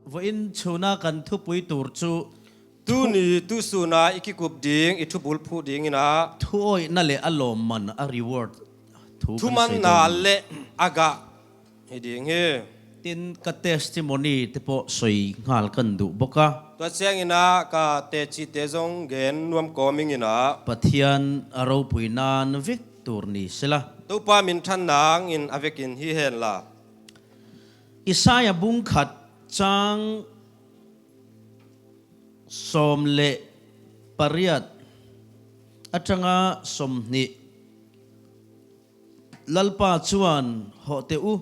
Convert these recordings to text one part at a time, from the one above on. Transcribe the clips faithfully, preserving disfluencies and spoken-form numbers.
Vawiin chuna kan thupui tur cu tuni tusuna i kikup ding, i thubul phuh dingin ah thu awihna le a lawmman a reward thu kan thumanna sawi ding le a gah hi ding hi. Tin ka testimony te pawh sawi nghal kan duh bawk a. Tua ciangin ah ka tecite zong gen nuam kawm ingin ah Pathian a ropuina na vek tur ni sela. Topa minthan nangin a vekin hi hen la. Isaiah bung khat cang sawm le pariat a tanga sawmhnih. Lalpa chuan hawhte u,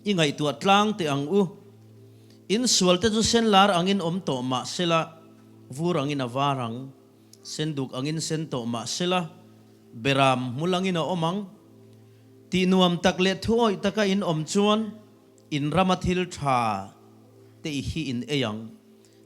i ngaihtuah tlangte ang u. In sualte chu senlar angin om tawh mah sela, vur angin a var ang, senduk angin sen tawh mah sela, beram hmul angin a om ang. Tihnuam tak le thuawih taka in om chuan in rama thil ṭha te i hi in ei ang.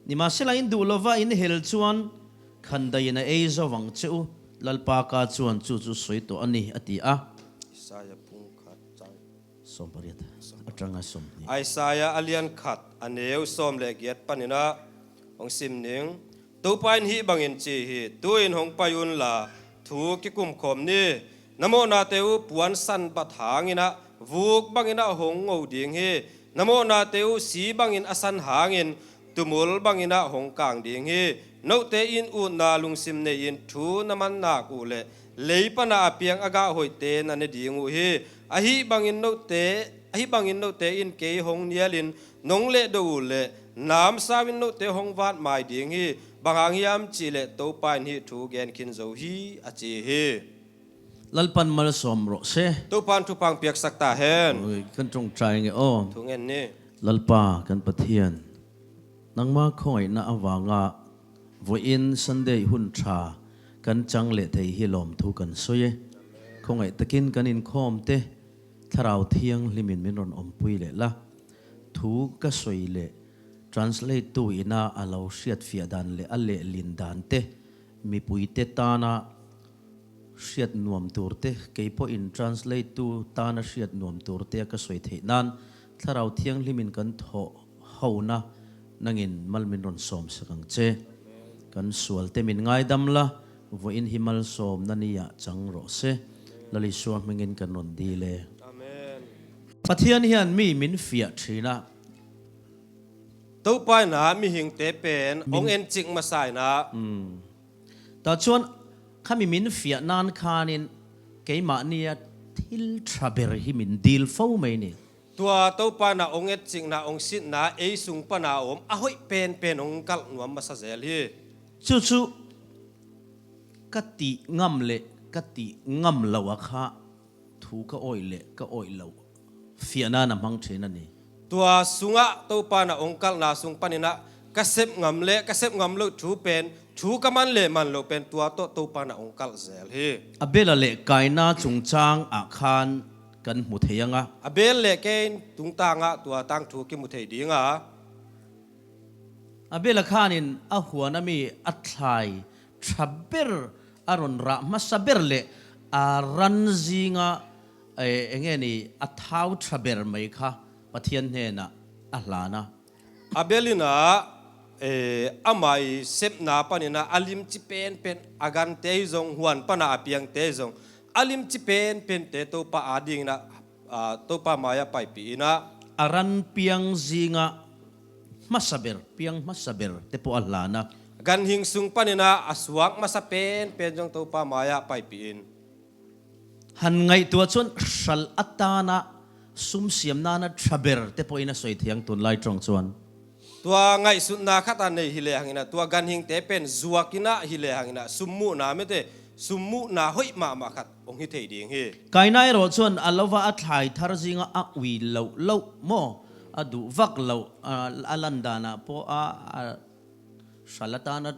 Nimahsela in duh lova in hel chuan khandaiin a ei zo vang che u. Lalpa ka chuan chu chu sawi tawh a ni a ti a. Isaiah bung khat cang sawm pariat a tanga sawm ni. Isaiah a lian khat a neu sawm le giat panin ah hong sim ning. Topa in hih bangin ci hi, tuin hong pai unla thu kikumkhawm ni. Na mawhnate uh puan san bat hangin ah vuk bangin ah hong ngo ding hi. Na mawhnate uh si bangin a san hangin tumul bangin ah hong kang ding hi. Note in utna lungsim nei-in thu na man nak uh le lei pana a piang a gah hoihte na ne ding uh hi. Ahi bangin note, ahi bangin note in kei hong nialin nong lehdo uh le namsau in note hong vat mai ding hi. Bang hang hiam cihleh Topa in hih thu gen khin zo hi, a ci hi. Lalpan malsawm rawh se. Topan thupha piaksak ta hen. Oi, kan ṭawngṭai nge aw. Thu ngen ni. Lalpa kan Pathian, nangma khawngaihna avanga vawiin Sunday hun ṭha kan chang leh thei hi lawmthu kan sawi e. Khawngaih takin kan inkhawmte Thlarau Thianghlimin min rawn awmpui leh la. Thu ka sawi leh translate-tu ina a lo hriatfiah dan leh a lehlin dante mipuite tana hriat nuam turte, kei pawhin translate-tu tana hriat nuam turte a ka sawi theih nan Thlarau Thianghlimin kan thawh hona nangin mal min rawn sawmsak ang che. Kan sualte min ngaidam la, vawiin hi malsawmna ni-ah chang rawh se. Lal Isua hmingin kan rawn dil e. Amen. Pathian hian mi min fiah ṭhin a. Topa ina mihingte pen hong encik masa ina. Tah chuan khami min fiah nan khanin keimah nia thil ṭha ber hi min dil fo mai ni. Tua Topa ina hong encikna, hong sinna ei sung pana a awm a hoih penpen hong kalh nuam masa zel hi. Chu chu ka tih ngam leh ka tih ngam lo a kha thu ka awih leh ka awih loh fiahna na hmang ṭhin a ni. Tua sungah Topa ina hong kalhna sung paninah ka sep ngam leh ka sep ngam loh thu pen, thu ka man leh man loh pen tua tawh Topa ina hong kalh zel hi. Abela leh Kaina chungchang ah khan kan hmu thei ang a. Abel leh Kain tungtangah tua tangthu kimu thei ding a. Abela khanin a huan a mi a thlai ṭha ber a rawn rah hmasa ber leh a ran zinga, eh, eng nge ni, a thau ṭha ber mai kha Pathian hnenah a hlan a. Abel inah, eh, amah i sepna paninah a limci penpen a gante hi zong, huan pana a piangte hi zong, a limci penpente Topa adinginah, ah, Topa mai-ah paipih inah a ran piang zinga hmasa ber, piang hmasa ber te pawh a hlan a. Ganhing sung paninah a suak masa penpen zong Topa mai-ah paipih in. Han ngaihtuah chuan hral atana sum siam nana ṭha ber te pawhin a sawi thiang tunlai ṭawng chuan. Tua ngaihsutna khata nei hi lehangina, tua ganhingte pen zuakinah hi lehangina, summuhna mete, summuhna hoih mahmah khat hong hi thei ding hi. Kaina erawh chuan a lova a thlai thar zinga a ui loh loh maw, a duh vak loh, a, a lan danah pawh a, a hral atana,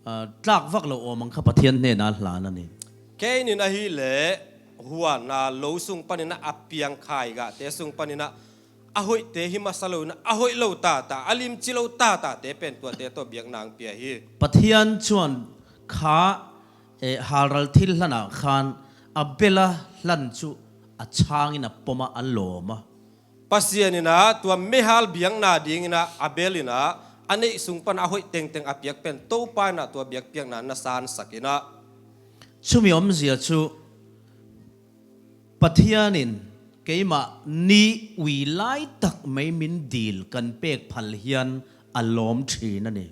a, tlak vak lo awm ang kha Pathian hnenah a hlan a ni. Kainin ahileh huana lo sung paninah a piangkhai gahte sung paninah a hoihte hi masa loinah a hoih lo tata, a limci lo tatate pen tuate tawh biakna ang pia hi. Pathian chuan kha, eh, halral thil hlanah khan Abela hlan chu a chhangin a pawm a, a lawm a. Pasian in ah tua meihal biakna dingin ah Abel in ah a neih sung pan a hoih tengteng a piak pen Topa in ah tua biakpiakna na sansak in ah. Cumi omzia cu Pathian in keimah ni ui laitak mei min dil kan pek phal hian a lawm ṭhin a ni.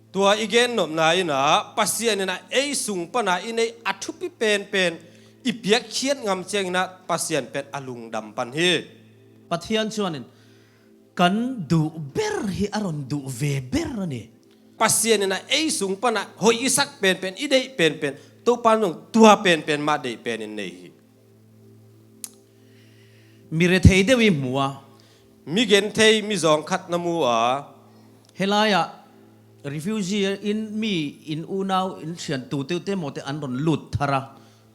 Tua i gennopna in ah Pasian in ah ei sung pan ah i neih a thupi penpen i piakkhiat ngam ciangin ah Pasian pen a lungdam pan hi. Pathian chuan in kan duh ber hi a rawn duh ve ber a ni. Pasian in ah ei sung pan ah hoih i sak penpen, i deih penpen, Topa zong tua penpen mah deih penin nei hi. Mi rethei deuh i hmu a. Mi genthei, mi zawng khat na mu a. Helaiah refugee in mi in unau in thiantu teuhte mawte an rawn lut thar a.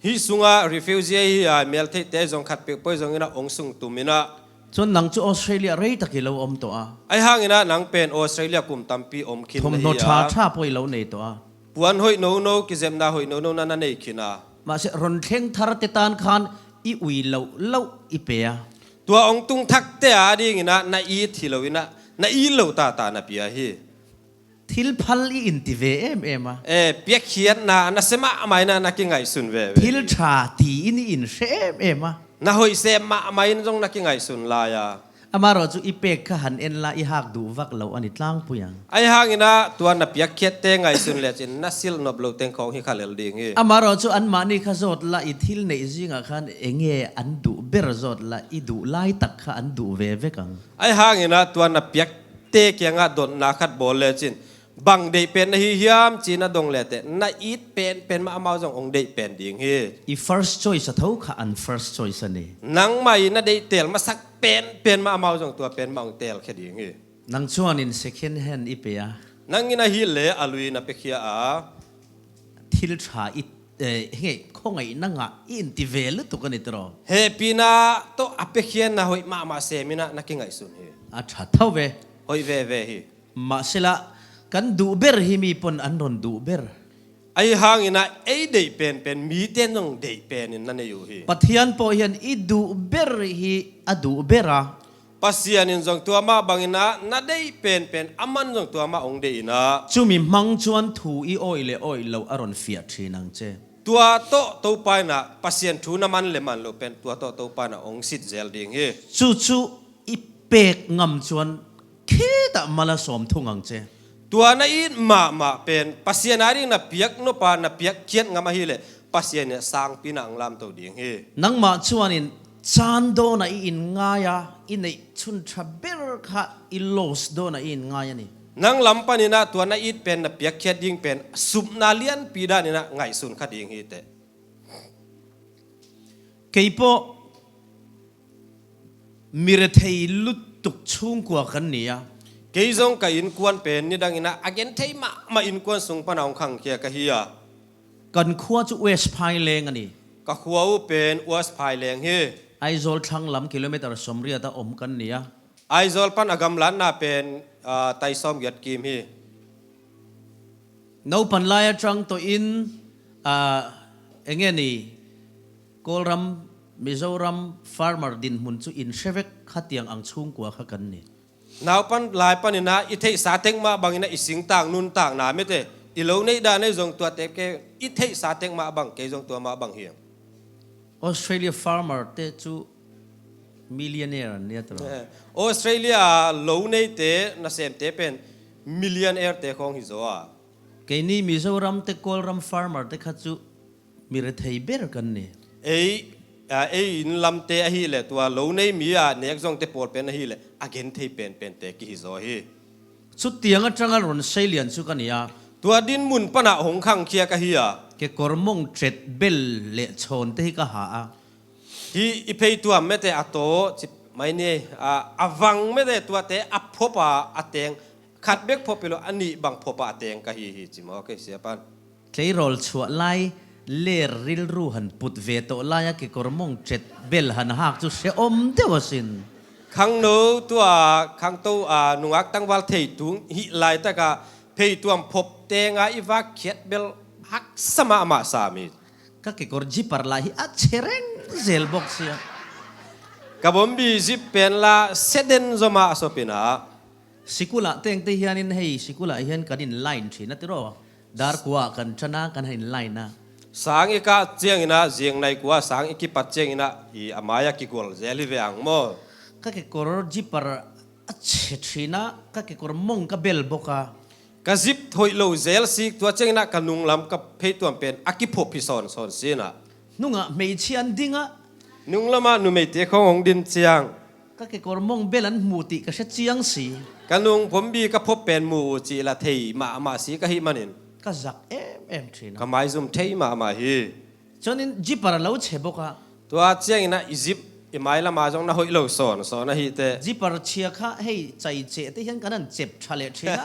Hi sungah refugee hi a, meltheihte zawng khat pek pawh zong in ah ong sung tum in ah. Chuan nang chu Australia rei tak i lo awm tawh a. Ahi hangin ah nang pen Australia kum tampi awm khin na hi a. Thawmhnaw ṭha ṭha pawh i lo nei tawh a. Puan hoih nono, kizepna hoih nono na na nei khin a. Mahse, rawn thleng thar te tan khan i ui loh loh i pe a. Tua ong tung thakte a dingin ah na it hi lo in ah, na it loh tata na pia hi. Thil phal i inti ve em em a. Eh, piakkhiatna na se mahmah in ah na kingaihsun ve ve. Thil ṭha tiin i inhre em em a. Na hoih se mahmah in zong na kingaihsun lai a. Amaherawhchu i pek kha han en la, i hak duh vak lo a ni tlangpui ang. Ahi hangin ah tua na piakkhiatte ngaihsun lecin na silh nop lo teng khawng hi kha lel ding hi. Amaherawhchu anmahni kha zawt la, i thil neih zingah khan enge an duh ber zawt la, i duh lai tak kha an duh ve vek ang. Ahi hangin ah tua na piakte kiangah dotna khat bawl lecin bang deih pen na hi hiam ci na dong leteh na it penpen mah amau zong ong deih pen ding hi. I first choice a tho kha an first choice a ni. Nangmah i na deih tel masak penpen mah amau zong tua pen mah ong tel khia ding hi. Nang chuan in second hand i pe a. Nang in ahih leh a lui na pekhia a. Thil ṭha i, eh, henge, khawngaihna ngah i inti ve lutuk a ni tiraw. Hehpihna tawh a pekhiatna hoih mahmah sem in ah na kingaihsun hi. A ṭha tho ve. Hoih veve hi. Mahsela, kan duh ber hi, mi pawn an rawn duh ber. Ahi hangin ah ei deih penpen mite nong deih penin na nei uh hi. Pathian pawh hian i duh ber hi a duh ber a. Pasian in zong tua mah bangin ah na deih penpen aman zong tua mah ong deih in ah. Chumi hmang chuan thu i awih leh awih loh a rawn fiah ṭhin ang che. Tua tawh Topa in ah Pasian thu na man leh man loh pen tua tawh Topa in ah ong sit zel ding hi. Chu chu i pek ngam chuan khitah mal a sawm thung ang che. Tua na it mahmah pen Pasian a ding na piak nop a, na piakkhiat ngam ahih leh Pasian in sangpi in ah ong lamto ding hi. Nangmah chuan in chan dawn a i inngai a, i neih chhun ṭha ber kha i loss dawn a i inngai a ni. Nang lam panin ah tua na it pen, na piakkhiat ding pen supna lianpi danin ah ngaihsun kha ding hi teh. Kei pawh mi rethei lutuk chhungkua kan ni a. Kei zong ka innkuan pen nidangin ah a genthei mahmah innkuan sung pana hong khangkhia ka hi a. Kan khua chu West Phaileng a ni. Ka khua uh pen West Phaileng hi. Aizawl thlang lam kilometer sawmriat a awm kan ni a. Aizawl pan a gamlatna pen, ah, tai sawmgiat kim hi. Naupan lai aṭang tawhin, ah, enge ni, Kawlram, Mizoram farmer dinhmun chu inhre vek khatiang ang chhungkua kha kan ni. Naupan lai panin ah i theihsa tek mah bangin ah i singtang nuntakna mete, i lo neih dan ei zong tua tek ke, i theihsa tek mah bang kei zong tua mah bang hi. Australia farmer te chu millionaire an nia tawh. Eh, Australia lo neite, nasemte pen millionaire te khawng hi zaw a. Keini Mizoram te Kawlram farmer te kha chu mi rethei ber kan ni. Ei, a, ei in lamte ahih leh tua lo nei mi a nek zawngte pawl pen ahih leh a genthei penpente ki hi zaw hi. Chutiang aṭanga rawn sei lian chu ka ni a. Tua dinmun panah hong khangkhia ka hi a. Kekawr mawng ṭet bel leh chhawnte hi ka ha a. Hi i pheituam mete a taw, ci mai ni, a, a vang mete tuate a phawp a, a teng. Khat bek phawp hi lo, a nih bang phawp a, a teng ka hi hi, ci maw kei sia pan. Tleirawl chhuah lai ler rilru han put ve tawh laia kekawr mawng ṭet bel han hak chu hreawm deuh asin. Khangno tua, khangto a, nungak tangval thei tung hih laitakah pheituam phawp tenga i vak khiat bel haksa mahmah sa mi. Ka kekawr zipper lai hi a chhe reng zel bawk sia. Ka bombi zip pen la seden zoma a sopina. Sikula tengte hianin hei sikula hian kan in line thina tiro. Dar kua kan chana kan in line na. Sang i kah ciangina, ziang nai kua sang i kipat ciangina, i a maia kigol zel hi ve ang maw? Ka kekor zipper a che thina, ka kekor mong ka bel boka. Ka zip hoih lo zel sik, tua ciangina ka nunglam ka pheituam pen a kiphop hi sawn sawn sina. Nunga hmeichhia an dinga. Nunglamah numeite khawng hong din ciang. Ka kekor mong bel an hmu tih ka hre ciang si. Ka nung bombi ka phop pen mu uh cih la thei mahmah si ka hih manin. Ka zak em em thina. Ka maizum thei mahmah hi. Chuanin zipper a lo che bawk a. Tua ciangina i zip i mai lama zong na hoih lo sawn sawn a hi te. Zipper chhia kha hei chai cheh te hian kan han chep tha leh thina.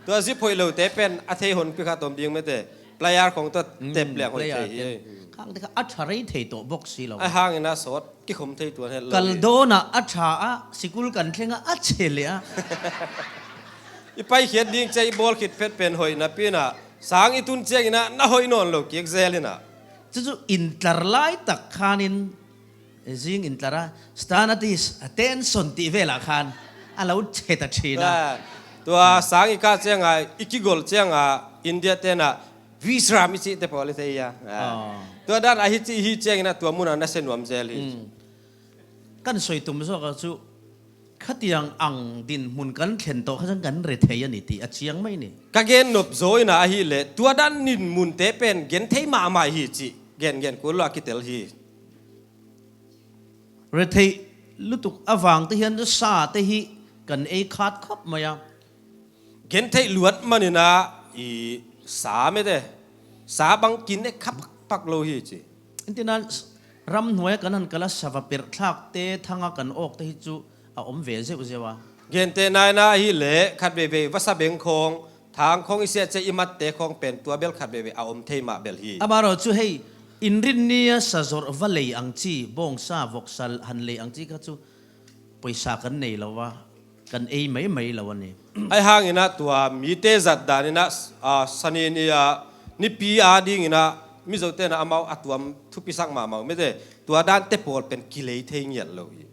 Tua zip hoih lo te pen a thei hon pi kha tom ding mete. Player khawng tua tep liang hoih thei hi. Khang te kha a tha rei thei tawh bawk si lo. A hangina sawt kikhum thei tuan het lo. Kaldona a tha a sikul kan thlenga a che leh a. I paikhiat ding cia i bawl khit phet pen hoih napina sang i tun ciangina na hoih nawn lo kik zelina. Chu chu intlar lai tak khanin zing intlar a stanatis attention tih velah khan a lo chet a thina. Tua sang i kah cianga i kigol cianga India tena Vishram i cih te pawl i thei a. Tua dan a hi cih hi ciangina tua muna na se nuam zel hi. Kan sawi tum zawk a chu khatiang ang dinhmun kan thlen tawh kha chuan kan rethei a ni tih a chiang mai ni. Ka gen nop zawina ahileh tua dan dinhmunte pen genthei mahmah hi cih gen gen kul lo a kitel hi. Retheih lutuk avang te hian sa te hi kan ei khat khawp mai a. Gentheih luat manina i sa mete sa bang kin e khap pak lo hi ci. Intinan ramhnuaia kan han kala sava perh thlak te thanga kan awk te hi chu a om ve zeuh zeuh a. Gente naina hi le khat veve vasa beng khawng thang khawng i siah che i mat te khawng pen tua bel khat veve a om thei mah bel hi. Amarawh chu hei inrin nia sa zawrh va lei ang chi bawngsa vawksa han lei ang chi kha chu pawisa kan nei lo a kan ei mai mai lo a ni. Ai hangina tua mite zat danina a sani ni a nipi a dingina mizo tena amau a tuam thupisak mahmah mete tua dante pawl pen kilei thei ngiat lo hi.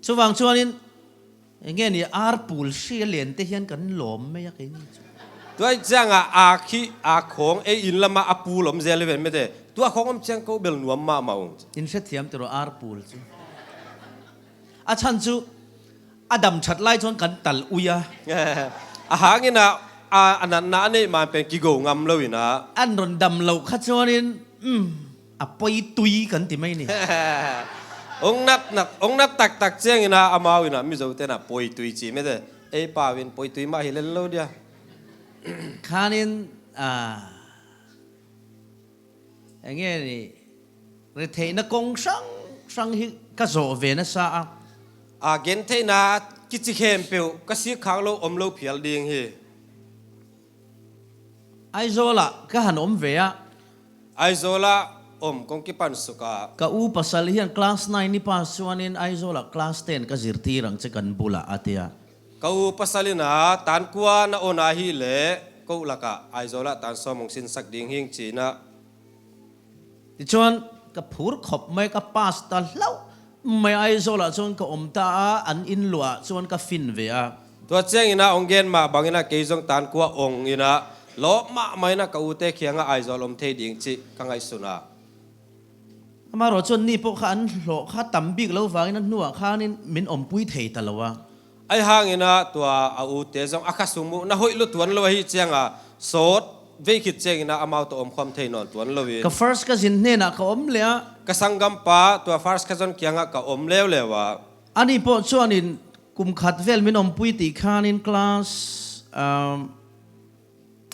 Chuvang chuanin enge ni ar pul hri a lian te hian kan lawm mai a kei ni chu. Tua cianga a khi a khawng ei in lama a pul om zel hi ven mete tua khawng om chiang ko bel nuam mahmah ung. In hrethiam tiro ar pul chu. A chhan chu a dam that lai chuan kan tal ui a. A hangina a natna a neih man pen kigo ngam loina an rawn dam loh kha chuanin a pawi tui kan ti mai ni. Ong nat nat ong nat tak tak chiangina amau ina mizo tena pawi tui chi mete ei pau in pawi tui mah hi lel lo dia. Khanin a Enge ni retheihna kawng hrang hrang hi ka zawh ve nasa a. A gentheihna kichi khempeuh ka sik khak lo om lo phial ding hi. Aizawlah ka han awm ve a. Aizawlah awm kong kipan suk a. Ka u pasal hian class nine ni pa chuanin Aizawlah class ten ka zirtir ang che kan bulah a tia. Ka u pasal ina tan kua na on a hi le ko laka Aizawlah tan sawm hong sinsak ding hing cina. Tichuan ka phur khawp mai ka pass ta hlauh mai Aizawlah chuan ka awm ta a an in luah chuan ka fin ve a. Tua chiangina hong gen mah bangina kei zawng tan kua awng ina lawp mahmah ina ka ute khianga Aizawl awm thei ding cih ka ngaihsun a. Amarawh chuan ni pawh kha an hlawh kha tam bik lo vangin a hnuah khanin min awmpui thei ta lo a. Ai hangina tua a ute zawng a kha sung muh na hoih lo tuan lo ahi chianga sawt vei khit chiangina amau tawh awm khawm thei nawn tuan loin. Ka first cousin hnenah ka awm leh a. Ka sanggampa tua first cousin kiangah ka awm leuleu a. Ani pawh chuanin kum khat vel min awmpui tih khanin class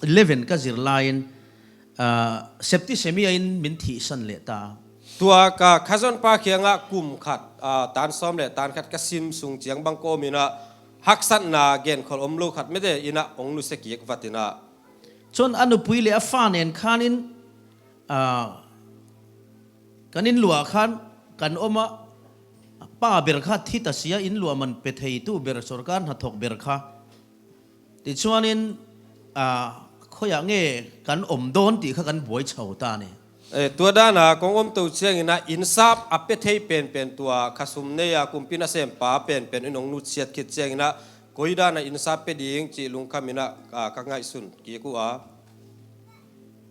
eleven ka zir laiin septicemia in min thihsan leh ta. Tua ka khazawnpa khiangah kum khat tan sawm leh tan khat ka sim sung chiang bang ka awm inah haksatna genkholh om lo khat mete inah hong nusia kik vat inah. Chuan a nupui leh a fa nen khanin kan in luah khan kan awm a, pa ber kha thi ta sia in luah man pe theitu ber sorkar hnathawk ber kha. Tichuanin khawiah nge kan awm dawn tih kha kan buai chho ta ni. Eh, tua dana kong omto ciangin ah innsap a pia thei penpen, tua khasum nei-a kumpi nasempa penpen in hong nutsiat khit ciangin ah koi dana innsap pia ding cih lungkhamin ah, ah, ka ngaihsun kik uh a.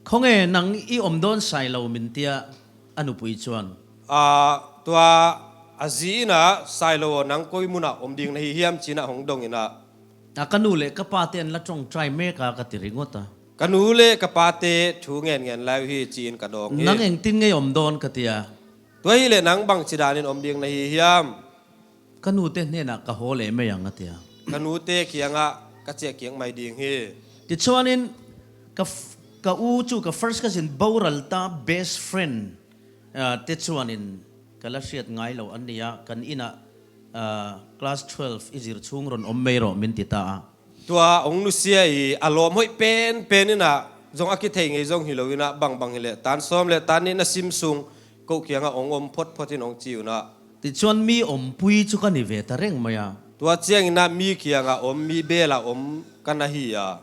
Khonge nang i omdawn sai lo min tia a nupui chuan. Ah, tua a zi in ah, "Sai lo aw, nang koi munah om ding na hi hiam?" ci-in ah hong dongin ah. A, ka nu le ka pate an la ṭawngṭai mek a, ka ti ringawt a. "Ka nu le ka pate thu ngenngen lai uh hi," ci-in ka dawng hi. "Nang engtin ngei omdawn?" ka ti a. "Tua hileh nang bangci danin om ding na hi hiam?" "Ka nute hnenah ka haw leh mai ang," a ti a. "Ka nute kiangah ka ciah kik mai ding hi." Tichuanin ka f-, ka u chu ka first cousin boral ta, best friend, ah, te chuanin ka la hriat ngai lo an ni a, kan inah, ah, class twelve i zir chhung rawn awm mai rawh min ti ta a. Tua hong nusia i a lawm hoih penpen in ah, zong a kithei ngei zong hi lo in ah, bangbang hileh tan sawm leh tan nih na sim sung ko kiangah hong om photphot in hong ci un ah. Tichuan mi ompui chu ka ni ve ta reng mai a. Tua ciangin ah mi kiangah om, mi bela om ka na hi a.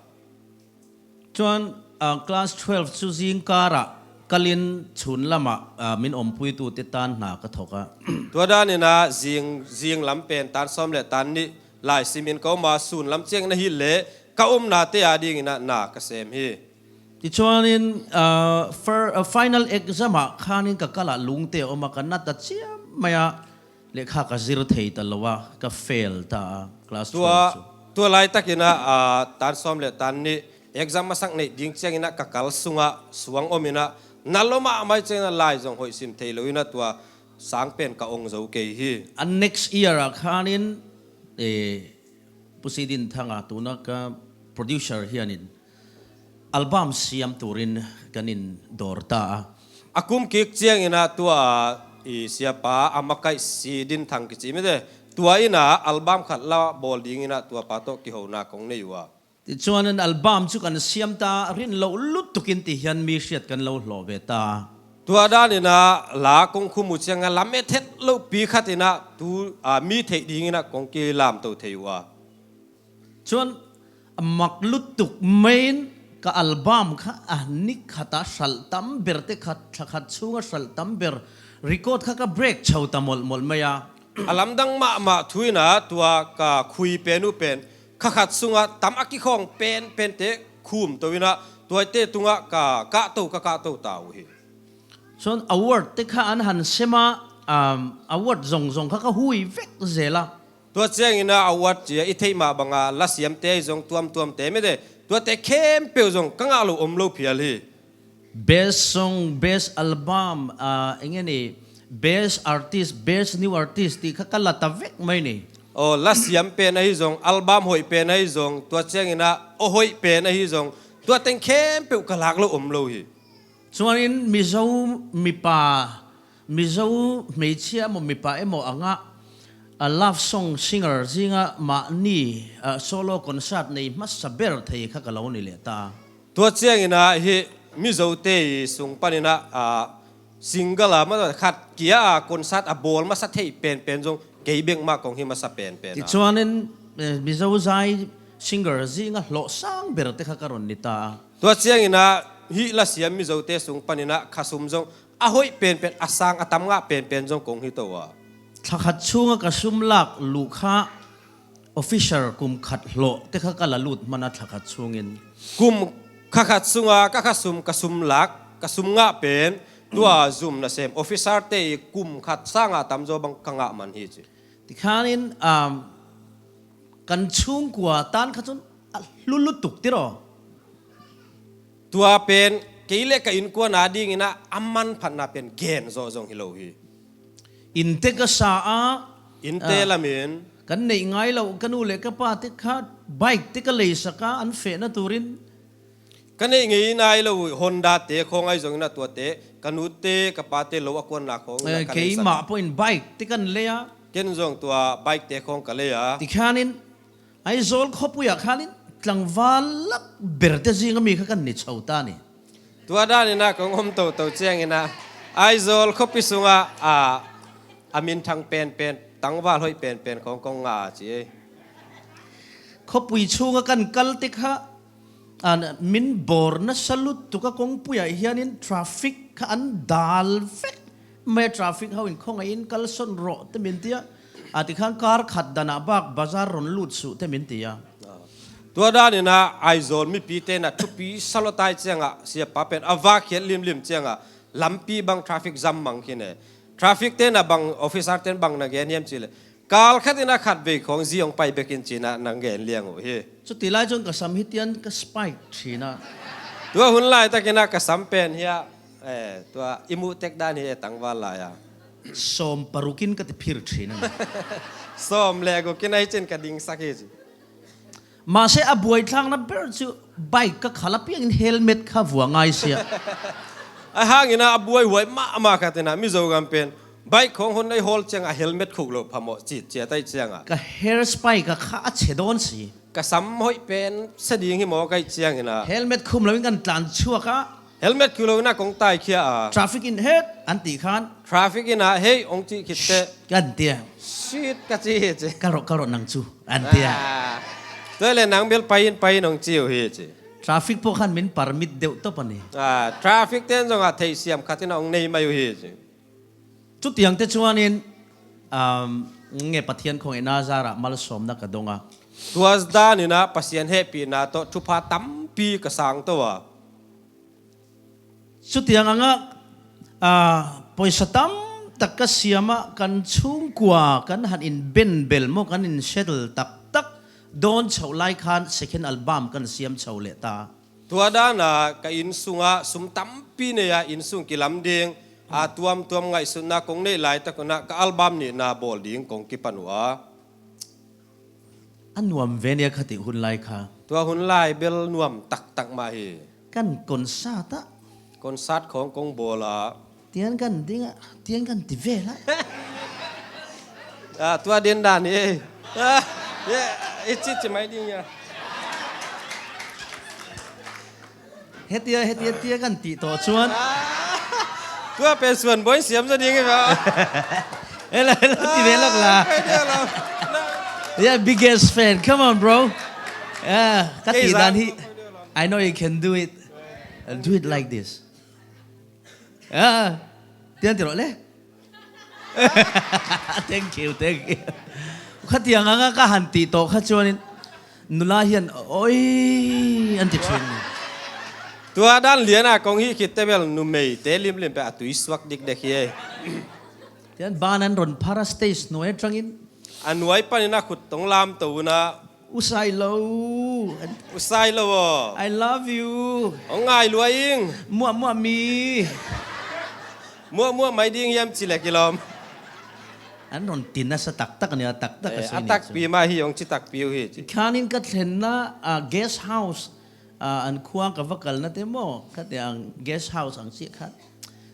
Chuan, ah, class twelve chu zingkarah kalin chhun lamah, ah, min ompuitute tan hna ka thawk a. Tua danin ah zing, zing lam pen tan sawm leh tan nih lai simin ka om a, sun lam ciangin ah hileh ka omnate adingin ah na ka sem hi. Tichuanin, ah, fir-, ah, final exam ah khanin ka kalah lungte a om a, ka na ta chiam mai a, lehkha ka zir thei ta lo a, ka fail ta a, class twelve chu. Tua, tua laitakin ah, ah, tan sawm leh tan nih exam masak neih ding ciangin ah ka kal sungah suang omin ah, na lawm mahmah ciangin ah lai zong hoih sim thei lo in ah tua sang pen ka ong zo kei hi. A next year ah khanin, eh, Pu Sidin Thanga, tuna ka producer hianin album siam turin kan indawr ta a. A kum kik ciangin ah tua i siapa a makaih Sidin Thang kici mite, tua in ah album khat la bawl dingin ah tua pa tawh kihona kong nei uh a. Tichuan an album chu kan siam ta, rin loh lutukin ti hian mi hriat kan lo hlawh ve ta. Tua danin ah la kong khum uh ciangin ah la met het lohpi khatin ah tu, ah, mi theih dingin ah kong kilamto thei uh a. Chuan a mak lutuk maiin ka album kha a ni khata hralh tam berte khat, thla khat chhunga hralh tam ber record kha ka break chho ta mawlh mawlh mai a. A lamdang mahmah thu in ah tua ka khui pen uh pen kha khat sunga tam a kikhawng penpente khum to in ah tuate tungah ka kahto, ka kahto ta uh hi. Chuan award te kha an han sem a, um, award zawng zawng kha ka hui vek zel a. Tua ciangin ah award cia i theih mah banga la siamte ahi zong tuamtuamte mite, tuate khempeuh zong ka ngah lo om lo phial hi. Best song, best album, ah, eng nge ni, best artist, best new artist tih kha ka la ta vek mai ni. Aw, la siam pen ahi zong, album hoih pen ahi zong, tua ciangin ah aw hoih pen ahi zong, tua teng khempeuh ka lak lo om lo hi. Chuanin Mizo mipa, Mizo hmeichhia emaw mipa emaw anga, a, love song singer zinga mahni, a, solo concert nei hmasa ber thei kha ka lo ni leh ta. Tua ciangin ah hih Mizote i sung panin ah, a, single a masa khat kia a concert a bawl masa thei penpen zong kei bek mah kong hi masa penpen a. Tichuanin, eh, Mizo zai singer zinga hlawhsang berte kha ka rawn ni ta. Tua ciangin ah hih la siam Mizote sung panin ah kha sum zong a hoih penpen, a sang a tam ngah penpen zong kong hi to a. Thla khat chhunga ka sum lak luh kha officer kum khat hlawh te kha ka la lut hman a, thla khat chhungin. Kum kha khat sunga ka kha sum, ka sum lak, ka sum ngah pen tua zum nasem officer te i kum khat sanga tam zaw bang ka ngah man hi ci. Tikhanin, um, kan chhungkua tan kha chun a hlu lutuk tiraw. Tua pen kei le ka innkuan adingin ah a manphatna pen gen zawh zong hi lo hi. Innte ka sa a, innte, ah, lamin kan neih ngai lo, ka nu le ka pate kha bike te ka leisak a, an fehna turin. Ka neih ngei nai lo Honda te khawng ahi zongin ah tuate, ka nute ka pate lo a kuanna khawng, eh, ka leisak a. Keimah pawhin bike te kan lei a. Ken zong tua bike te khawng ka lei a. Tikhanin Aizawl khawpuiah khanin tlangval lak berte zinga mi kha kan ni chho ta ni. Tua danin ah kong om toto ciangin ah Aizawl khawpi sungah, a, a minthang penpen, tangval hoih penpen khawng kong ngah a ci ei. Khawpui chhunga kan kal te kha, a, min bawr nasa lutuk a, kawngpuiah hianin traffic Kha an dal vek. Me traffic hau in khong a in kalson rawh te min tia. A ti khan kar khat dan a bak bazar ron lut suh te min tia. Tua danin ah Aizawl mipite na thupi salotai ciangah siapa pen a vak khiat limlim ciangah lampi bang traffic jam mang khin e. Traffic te na bang officer ten bang na gen hiam cih leh kal khat in a khat vei khong zi hong pai bekin cih na nang gen liang uh hi. Cuti lai cun ka sam hi tian ka spike thin a. Tua hun laitakin ah ka sam pen hi a, eh, tua i muh tek dan hi e tangval lai a. Sawm parukin ka ti phir thin a. Sawm le gukin ahi cin ka dingsak hi ci. Mahse a buai thlakna ber cu bike ka khal a piangin helmet kha vua ngai sia. A hangin ah a buai huai mahmah khat in ah Mizo gam pen bike khong hon ei hawl ciang a helmet khuk lo phamawh cit ciat ahi ciangah. Ka hair spike ka kha a che dawn si. Ka sam hoih pen sa ding hi maw ka hih ciangin ah. Helmet khum loin kan tlan chuak a. Helmet khum loin ah kong taikhia a. Traffic in het an ti khan. Traffic in ah hei hong cih khit teh. Kan tia. Shit ka ci hi ci. Ka rawh, ka rawh nang cu. An tia. Ah. Tua le nang bel pai in, pai in hong ci uh hi ci. Traffic pawh khan min permit deuh tawp a ni. Ah, traffic ten zongah theihsiam khat in ah hong nei mai uh hi ci. Cutiang te chuanin, um, nge Pathian khong e na zarah malsawmna ka dong a. Tua danin ah Pasian hehpihna tawh thupha tampi ka sang to a. Cutiang angah, ah, pawisa tam tak ka siamah kan chhungkua kan han in benbel maw kan in settle taktak dawn chhoh lai khan second album kan siam chho leh ta. Tua dana ka inn sungah sum tampi nei a inn sung kilam ding a tuamtuam ngaihsutna kong neih laitak unah ka album nihna bawl ding kong kipan uh a. A nuam ve nia khatih hun lai kha. Tua hun lai bel nuam taktak mah hi. Kan concert ah. Concert khawng kong bawl a. Tian kan ding ah, tian kan ti ve la. Ah, tua den dan hi. Ah, yeah, i ci ci mai ding ya. Hetia, hetia, tia kan tih tawh chuan. Tua pen suan bawi siam za ding i ba. Ela, ela, ti ve lak la. Yeah, biggest fan. Come on, bro. Yeah, ka tih dan hi. I know you can do it. I'll do it like this. Ah, tian ti rawh le. Thank you, thank you. Khatiang anga ka han tih tawh kha chuanin nula hian oi an ti ṭhin. Tua dan liana kong hi khit te bel numei te limlim pe a tui suak dikdek hi e. Tian ban an rawn phar a stage nuai aṭangin. A nuai panin a khut tawng lam to una. Usai lo. Usai lo aw. I love you. Hong ngai lua ing. Muah muah mi. Muah muah mai ding hiam ci leh kilawm. An rawn ti nasa taktak a nia, taktak a sawi a takpi mah hi hong ci takpi uh hi ci. Khanin ka thlenna, ah, guest house, ah, an khua ka va kalna te maw, khatiang guest house ang cih khan.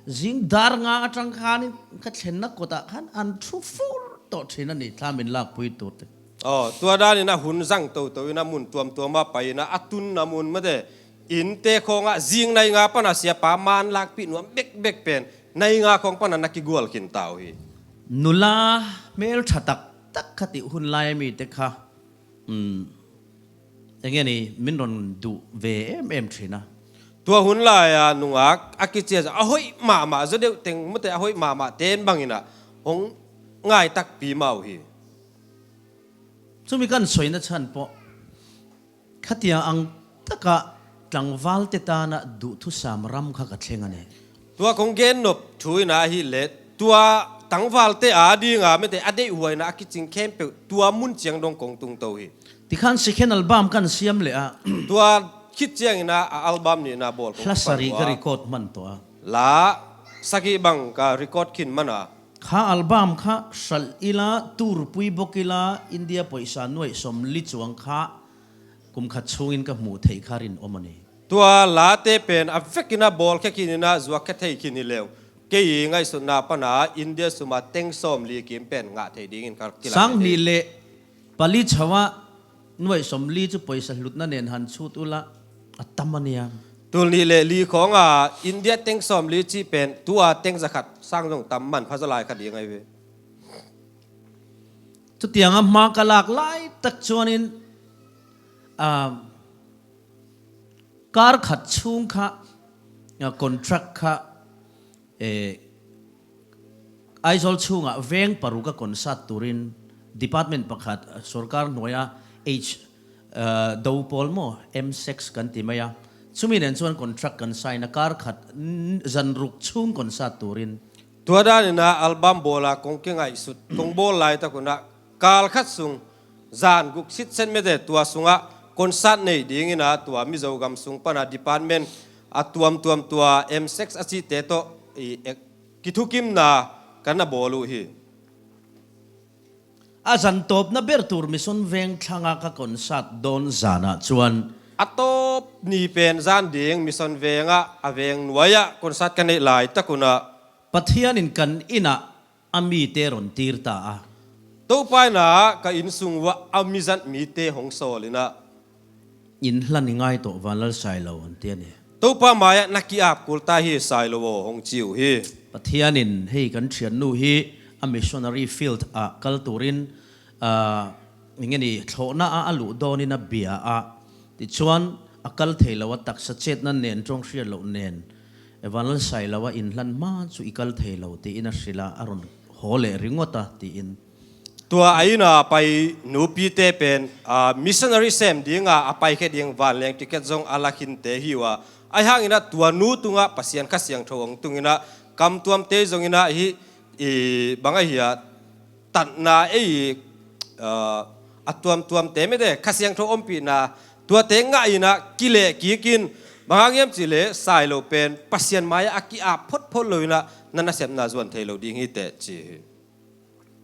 Zing dar nga aṭang khanin ka thlenna kawtah khan an thu fur tawh ṭhin a ni, thla min lakpui tur te. Aw, tua danin a hun zang toto in a mun tuamtuam ah pai in a, a tunna mun mate, innte khawngah zing nai nga pana siapa man lakpih nuam bekbek pen nai nga khawng pana na kigual khin ta uh hi. Nula hmel ṭha taktak khatih hun lai a mite kha, um, eng nge ni, min rawn duh ve em em ṭhin a. Tua hun laia nungak a kicia a hoih mahmah zaw deuh teng mate a hoih mahmah ten bangin a hong ngai takpi mah uh hi. Chumi kan sawina chhan pawh khatiang ang taka tlangvalte tana duhthusam ram kha ka thleng a ni. Tua kong gen nop thu in a hi le tua tlangvalte a dinga mete a deihhuaina a kicing khempeuh tua mun ciang dong kong tung to hi. Tikhan second album kan siam leh a. Tua khit ciangin a album nihna bawl kong hla sari ka record man tawh a. La sagih bang ka record khin man a. Kha album kha hralh ila, turpui bawk ila, India pawisa nuaih sawmli chuang kha kum khat chhungin ka hmuh theih kha rinawm a ni. Tua late pen a vekin a bawlkhia khin ina zuakkhia thei khin hi leu. Kei ngaihsutna pana India suma teng sawmli kim pen ngah thei dingin ka kilang. Sang hnih leh pali chhoa nuaih sawmli chu pawisa hlutna nen han chhut ula a tam a nia. Tul nih leh li khawnga India teng sawmli cih pen tua teng zakhat sang zong tam man pha zaw lai kha ding ahi ve. Chutianga hma ka lak lai tak chuanin, ah, kar khat chhung kha, ah, contract kha eh, Aizawl chhungah veng paruk a concert turin department pakhat, sorkar hnuaia H, eh, do pawl maw, M sex kan ti mai a. Chumi nen chuan contract kan sign a, kar khat, n-, zan ruk chhung concert turin. Tua danin ah album bawla kong kingaihsut, kong bawl laitak hunah kal khat sung zan guk sitset mete tua sungah concert nei dingin ah tua Mizo gam sung pana department a tuamtuam tua M sex a chihte tawh i ek-, kithukimna kan na bawl uh hi. A zan tawpna ber tur Mission Veng thlanga ka concert dawn zanah chuan a tawp ni pen zan ding Mission Vengah a veng nuaiah concert ka neih laitak hunah Pathianin kan inah a mite rawn tir ta a. Topa inah ka insung uah a mi zat mite hong sawl inah, "In hlan i ngai tawh, Vanlal Sailo," an ti a ni. "Topa maiah na ki-ap kul ta hi, Sailo aw," hong ci uh hi. Pathianin hei kan ṭhiannu hi a missionary field ah kal turin, ah, eng nge ni, thlawhna a a luh dawnin a bia a. Tichuan a kal thei lo a, taksa chetna nen, ṭawng hriat loh nen, Vanlal Sailo a in hlan hma chu i kal thei lo tiin a hrilh a, a rawn haw leh ringawt a tiin. Tua a ina pai nupite pen, a, missionary sem dinga a paikhe ding vanleng ticket zong a la khinte hi ua. Ahi hanginah tua nu tungah Pasian Kha Siangtho hong tunginah kamtuamte zonginah hi, i, bang ahi a, tatna ei, a, a tuamtuamte mete Kha Siangtho ompihna tuate ngahinah kileh kikin, bang hang hiam cihleh Sailo pen Pasian maiah a ki-ap photphot loinah na nasepna zuan thei lo ding hi teh ci hi.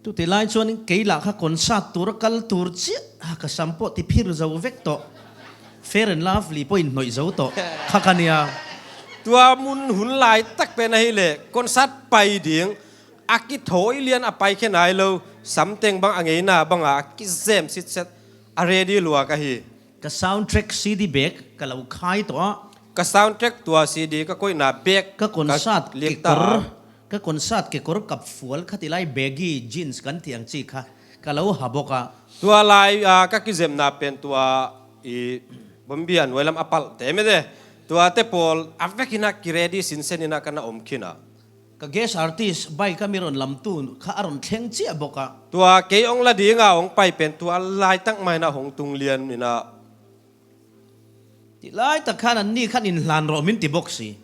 Tuti lai chuan kei lah kha concert tur a kal tur chiah, ha, ka sam pawh ti phir zo vek tawh. Fair and Lovely pawh inhnawih zo tawh kha ka nia. Tua mun hun lai tak pen ahileh concert pai ding a kithawi lian a paikhe nai lo, samteng bang a ngeina banga a kizem sitset a ready lua ka hi. Ka soundtrack C D bag ka lo khai tawh a. Ka soundtrack tua C D ka koihna bag ka concert ka liak ta kekawr, a. Ka concert kekawr kap fual kha ti lai, baggy jeans kan tih ang chi kha ka lo ha bawk a. Tua lai, a, ka kizemna pen tua i Bawmbi a nuai lam a palh te mete, tua te pawl a vekinah kiready sinseninah ka na awm khin a. Ka guest artist bike a mi rawn lamtu kha a rawn thleng chiah bawk a. Tua kei hong la dinga hong pai pen tua laitak mainah hong tung lian inah. Ti laitak khan anni khan inhlan rawh min ti bawk si.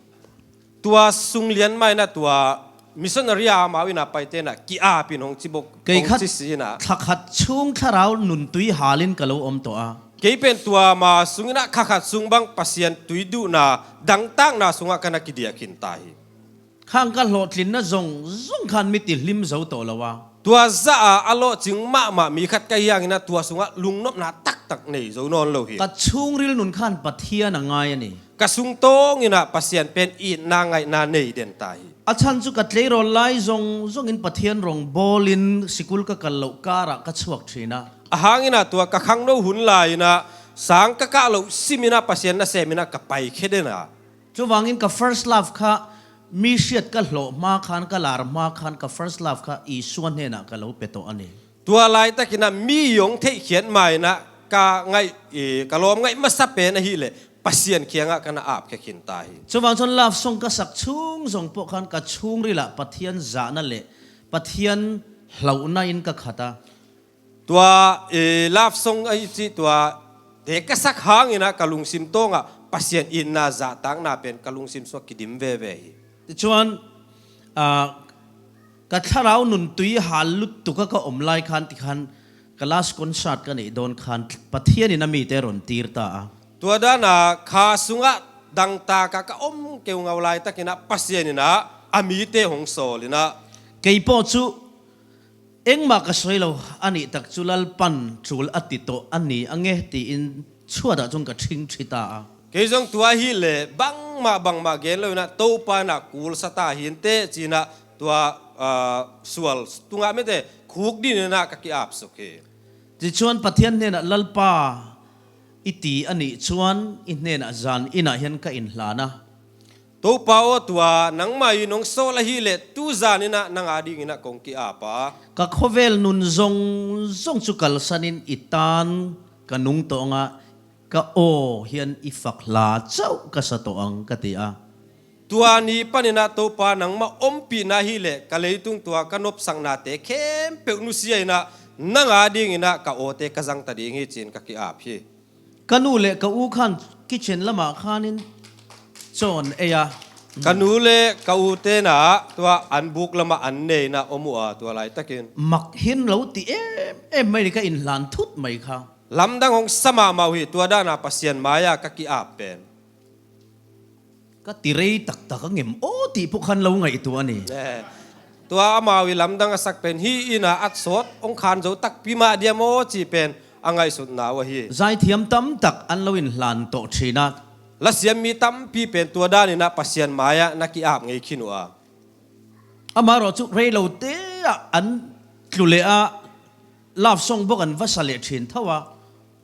Tua sung lian mainah tua missionary a amau inah paite inah ki-apin hong ci bawk, kei hong khat ci si inah. Thla khat chhung thlarau nun tui halin ka lo awm tawh a. Kei pen tua ma sunginah kha khat sung bang Pasian tui duhna dangtakna sungah ka na kidiah khin ta hi. Khang ka hlawhtlinna zawng zawng khan mi ti hlim zo tawh lo a. Tua zah a a lawhcing mahmah mi khat ka hi hanginah tua sungah lungnopna taktak nei zo nawn lo hi. Ka chhungril nun khan Pathian a ngai a ni. Ka sungtawnginah Pasian pen itna ngaihna nei den ta hi. A chhan chu ka tleirawl lai zawng zawngin Pathian rawngbawlin sikul ka kal loh karah ka chhuak ṭhin a. A hanginah tua ka khangno hun lai-inah sang ka kah loh siminah Pasian naseminah ka paikhe den a. Chuvangin ka first love kha mi hriat ka hlawh hma khan, ka lar hma khan, ka first love kha Isua hnenah ka lo pe tawh a ni. Tua laitakinah mi hong theihkhiat mainah ka ngaih, i, ka lawm ngaih masa pen ahileh Pasian kiangah ka na apkhia khin ta hi. Chuvang chuan love song ka sak chhung zawng pawh khan ka chhungrilah Pathian zahna leh Pathian hlauhna in ka khat a. Tua, eh, love song ahi cih tua te ka sak hanginah ka lungsim tawngah Pasian itna zahtakna pen ka lungsim sungah kidim veve hi. Tichuan, ah, ka thlarau nun tui hal lutuk a ka awm lai khan tikhan ka last concert ka neih dawn khan Pathianin a mite rawn tir ta a. Tua dana kha sungah dangtaka ka awm keu ngau laitakinah Pasianinah a mite hong sawlinah. Kei pawh chu engmah ka sawi lo a nih tak chu Lalpan tul a ti tawh a ni ang e tiin chhuatah chuan ka ṭhing ṭhi ta a. Kei zawng tua hileh bangmah bangmah gen loinah Topa inah kul sa ta hi inteh cinah tua, ah, sual tungah mete khuk dininah ka ki-ap suk hi. Tichuan Pathian hnenah Lalpa i ti a nih chuan i hnenah zan inah hian ka inhlan a. Topa aw, tua nangmah in hong sawl ahileh tu zaninah nang a dinginah kong ki-ap a. Ka khawvel nun zawng zawng chu kalsanin i tan ka nung tawh ang a, ka aw hian i fak hla chauh ka sa tawh ang ka ti a. Tua ni paninah Topa nangmah ompihna hileh ka leitung tua ka nopsaknate khempeuh nusia inah nang a dinginah ka awte ka zangta ding hi ci-in ka ki-ap hi. Ka nu le ka u khan kitchen lamah khanin cawn ei a. Ka nu le ka u tenah tua an buk lamah an neinah om uh a, tua laitakin mak hin lo ti em em mai ni, ka inhlan thut mai kha. Lamdang hong sa mahmah uh hi, tua dana Pasian mai-ah ka ki-ap pen. Ka ti rei taktak a ngem aw tih pawh khan lo ngaihtuah a ni. Eh, tua amau i lamdang a sak pen hi inah at sawt hong khan zo takpi mah diam aw cih pen a ngaihsutna uh ahi. Zaithiam tamtak an lo inhlan tawh thinah. Lasiam mi tampi pen tua daninah Pasian mai-ah na ki-ap ngei khin uh a. Amah rawh cu rei lote ah an tlu leh ah love song bawk an va sa leh thin tho a.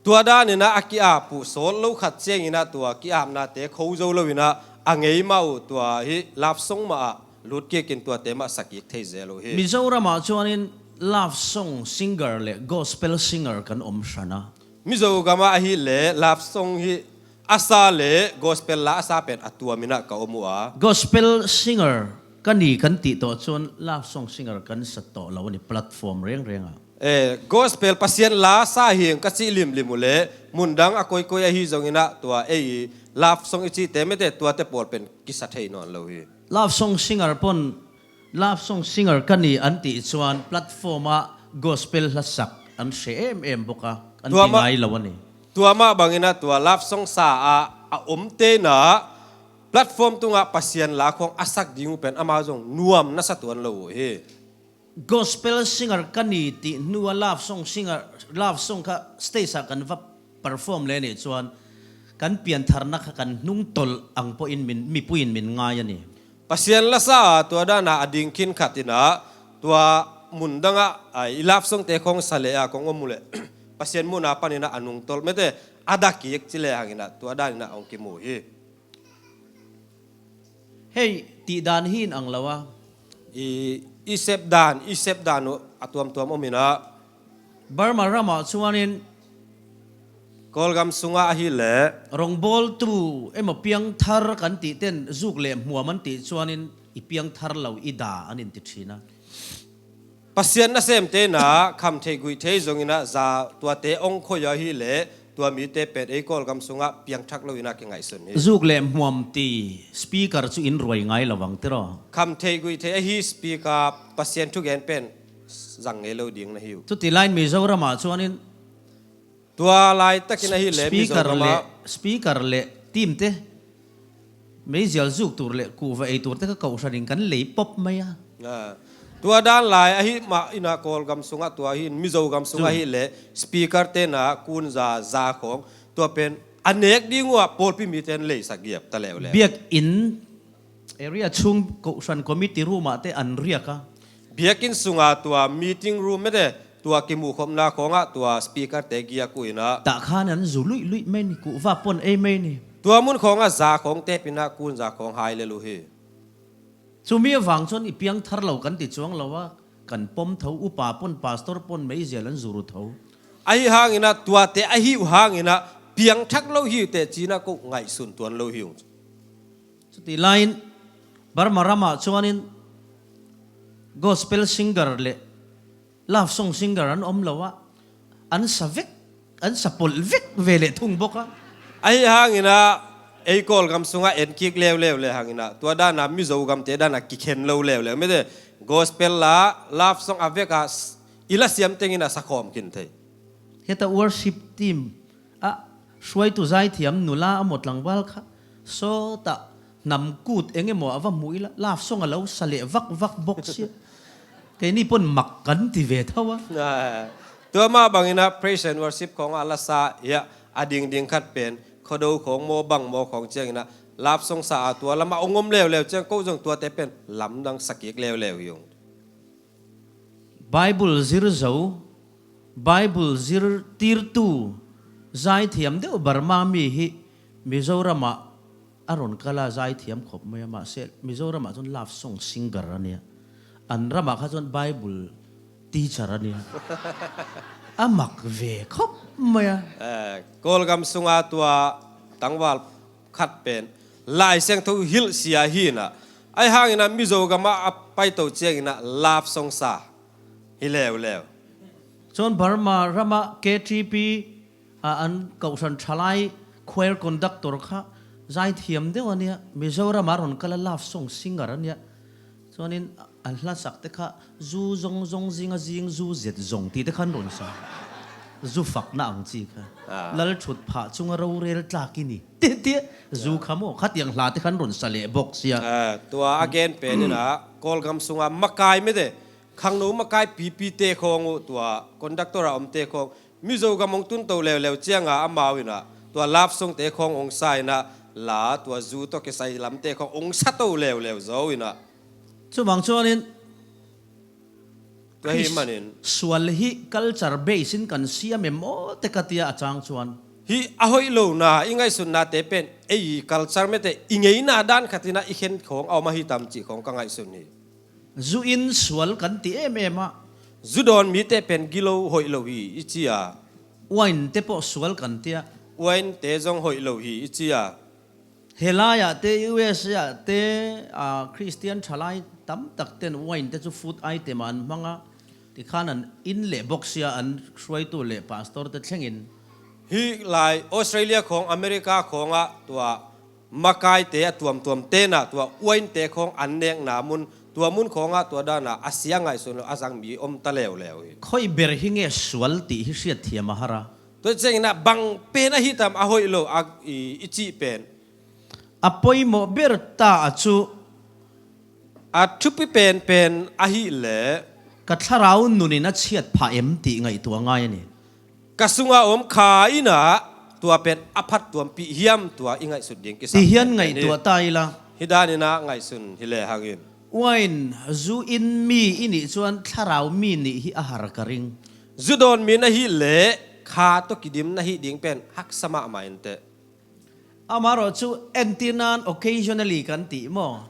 Tua daninah a ki-ap uh sawt lo khat cianginah tua ki-apnate kho zo loinah a ngei mah uh tua hi love song mah ah lut kikin tuate mah sa kik thei zel uh hi. Mizoramah chuanin love song singer le gospel singer kan om hran a. Mizo gamah ahileh love song hi a sa le gospel la a sa pen a tuaminah ka om uh a. Gospel singer ka ni kan tih tawh chuan love song singer kan sa tawh lo a ni, platform reng rengah. Eh, gospel Pasian la sa hi ka cih limlim uh leh mun dang a koikoi ahi zonginah tua ei love song i cihte mete tuate pawl pen kisa thei nawn lo hi. Love song singer pawn, love song singer ka ni an tih chuan platform ah gospel hlasak an hre em em bawk a, an ti ngai lo a ni. Tua mah banginah tua love song sa a a om tenah platform tungah Pasian la khawng a sak ding uh pen amau zong nuam nasa tuan lo uh hi. Gospel singer ka ni tih hnu a love song singer, love song kha stage ah kan va perform leh nih chuan kan piantharna kha kan hnungtolh ang pawhin min, mipuiin min ngai a ni. Pasian la sa a tua dana a ding khin khat inah tua mun dangah, ai, i love songte khawng sa leh a kong om uh leh Pasian muhna paninah a nungtolh mete a dak kik ci leh hanginah tua daninah hong kimu hi. Hei, tih dan hi in ang lo a. I, i sep dan, i sep dan uh a tuamtuam om inah. Burma ramah chuanin Kawlgam sungah ahileh rongbawltu emaw piangthar kan tih ten zuk leh hmuam an tih chuanin i piangthar lo i da an inti ṭhin a. Pasian nasemte inah kham theih guih thei zonginah za tuate hong khoi aw hileh tua mite pen ei Kawlgam sungah piangthak loinah kingaihsun hi. Zuk leh hmuam ti speaker chu in ruai ngai lo vang tiraw. Kham theih guih thei ahi speaker Pasian thugen pen zang ngei lo ding na hi uh. Chuti lain Mizoramah chuanin tua laitakin ahileh speaker Mizoramah leh, speaker leh team te meizial zuk tur leh kuhva ei turte kha kohhranin kan lei pop mai a. Ah. Tua dan lai ahi mah inah Kawlgam sungah tua hi in Mizo gam sungah ahileh speaker tenah kunza za khawng tua pen a nek ding uh ah pawlpi mite an leisak giap ta leuleu. Biakin area chhung kohhran committee room ah te an riak a. Biakin sunga tua meeting room mete tua kimuhkhopna khawngah tua speaker te giak uh inah. Tah khan an zu luih luih mai ni, kuhva pawn ei mai ni. Tua mun khawngah za khawng tepinah kunza khawng hai lel uh hi. Chumi avang chuan i piangthar lo kan ti chuang lo a, kan pawm tho, upa pawn pastor pawn meizial an zu ru tho. Ahi hanginah tuate ahi uh hanginah piangthak lo hi uh teh cinah ko ngaihsun tuan lo hi ung. Chuti laiin Burma ramah chuanin gospel singer leh love song singer an awm lo a, an sa vek, an sa pawlh vek ve leh thung bawk a. Ahi hanginah ei Kawlgam sungah en kik leuleu leh hanginah tua dana Mizo gamte dana kikhen lo leuleu mete gospel la love song a vekah i la siam tenginah sa khawm khin thei. Heta worship team a hruaitu zaithiam nula a maw tlangval kha sawtah hnam kut eng emaw a va hmuh ila love song a lo sa leh vak vak bawk sia. Keini pawn mak kan ti ve tho a. Ah, tua mah banginah praise and worship khawngah a la sa hiah a ding ding khat pen khawdo khawng maw bang maw khawng cianginah love song sa a tua lamah hong om leuleu ciang ko zong tuate pen lamdang sa kik leuleu hi ung. Bible zir zo, Bible zir tirtu zaithiam deuh Burma mi hi Mizoramah a rawn kal a, zaithiam khawp mai a, mahse Mizoramah chuan love song singer a nia. An ramah kha chuan Bible teacher a nia. A mak ve khawp mai a. Eh, Kawlgam sunga tua tangval khat pen Lai Siangtho hilhsia hi inah, ahi hang inah Mizo gamah a paito ciang inah love song sa hi leuleu. Chuan Burma ramah K T P a an kohhran ṭhalai choir conductor kha zaithiam deuh a nia, Mizoramah rawn kal a, love song singer a nia. Chuanin a hlasakte kha zu zawng zawng, zinga zing zu zet zawng tihte kha an rawn sa. Zu fakna ang chi kha. Ah. Lal ṭhutphah chunga rorel tlak i ni. Tih, tih, zu kha maw? Khatiang hlate kha an rawn sa leh bawk sia. Ah, tua a gen pen inah, Kawlgam sunga makai mete, khangno makai pipite khawng uh, tua conductor a awmte khawng, Mizo gam hong tun to leuleu cianga amau inah tua love songte khawng hong sa inah, la tua zu tawh kisai lamte khawng hong sa to leuleu zo inah. Chuvang chuanin tua hi Chris manin sual hi culture base in kan siam em aw te ka tia a chang chuan. Hi a hoih lo na i ngaihsutnate pen ei culture mete i ngeina dan khat inah i khen khawng a awm ahi tam cih khawng ka ngaihsun hi. Zu in sual kan ti em em a. Zu dawn mite pen gilo hoih lo hi i chi a. Wine te pawh sual kan tia. Wine te zong hoih lo hi i chi a. He laiah te, U S A ah te, a, Christian ṭhalai tam tak ten wine te chu food item ah an hmang a. Tikhan an in leh bawk sia, an hruaitu leh pastor te thlengin. Hi lai Australia khawng, America khawngah tua makaite a tuamtuam tenah tua wine te khawng an nekna mun, tua mun khawngah tua danah a sia ngaihsun lo a zang mi om ta leuleu hi. Khawi ber hi nge sual tih hi hriatthiam a har a. Tua cianginah bang pen ahi tam a hoih lo a i, i cih pen. A pawimawh ber ta a chu. A thupi penpen ahih leh. Ka thlarau nunin a chhiat phah em tih ngaihtuah ngai a ni. Ka sunga om kha inah tua pen a phattuampih hiam tua i ngaihsut ding kisam. Ti hian ngaihtuah ta ila. Hi daninah ngaihsun hi lehangin. Wine zu in mi i nih chuan thlarau mi nih hi a har ka ring. Zu dawn min ahih leh kha tawh kidim na hih ding pen haksa mahmah inteh. Amarawh chu entirnan occasionally kan tih maw?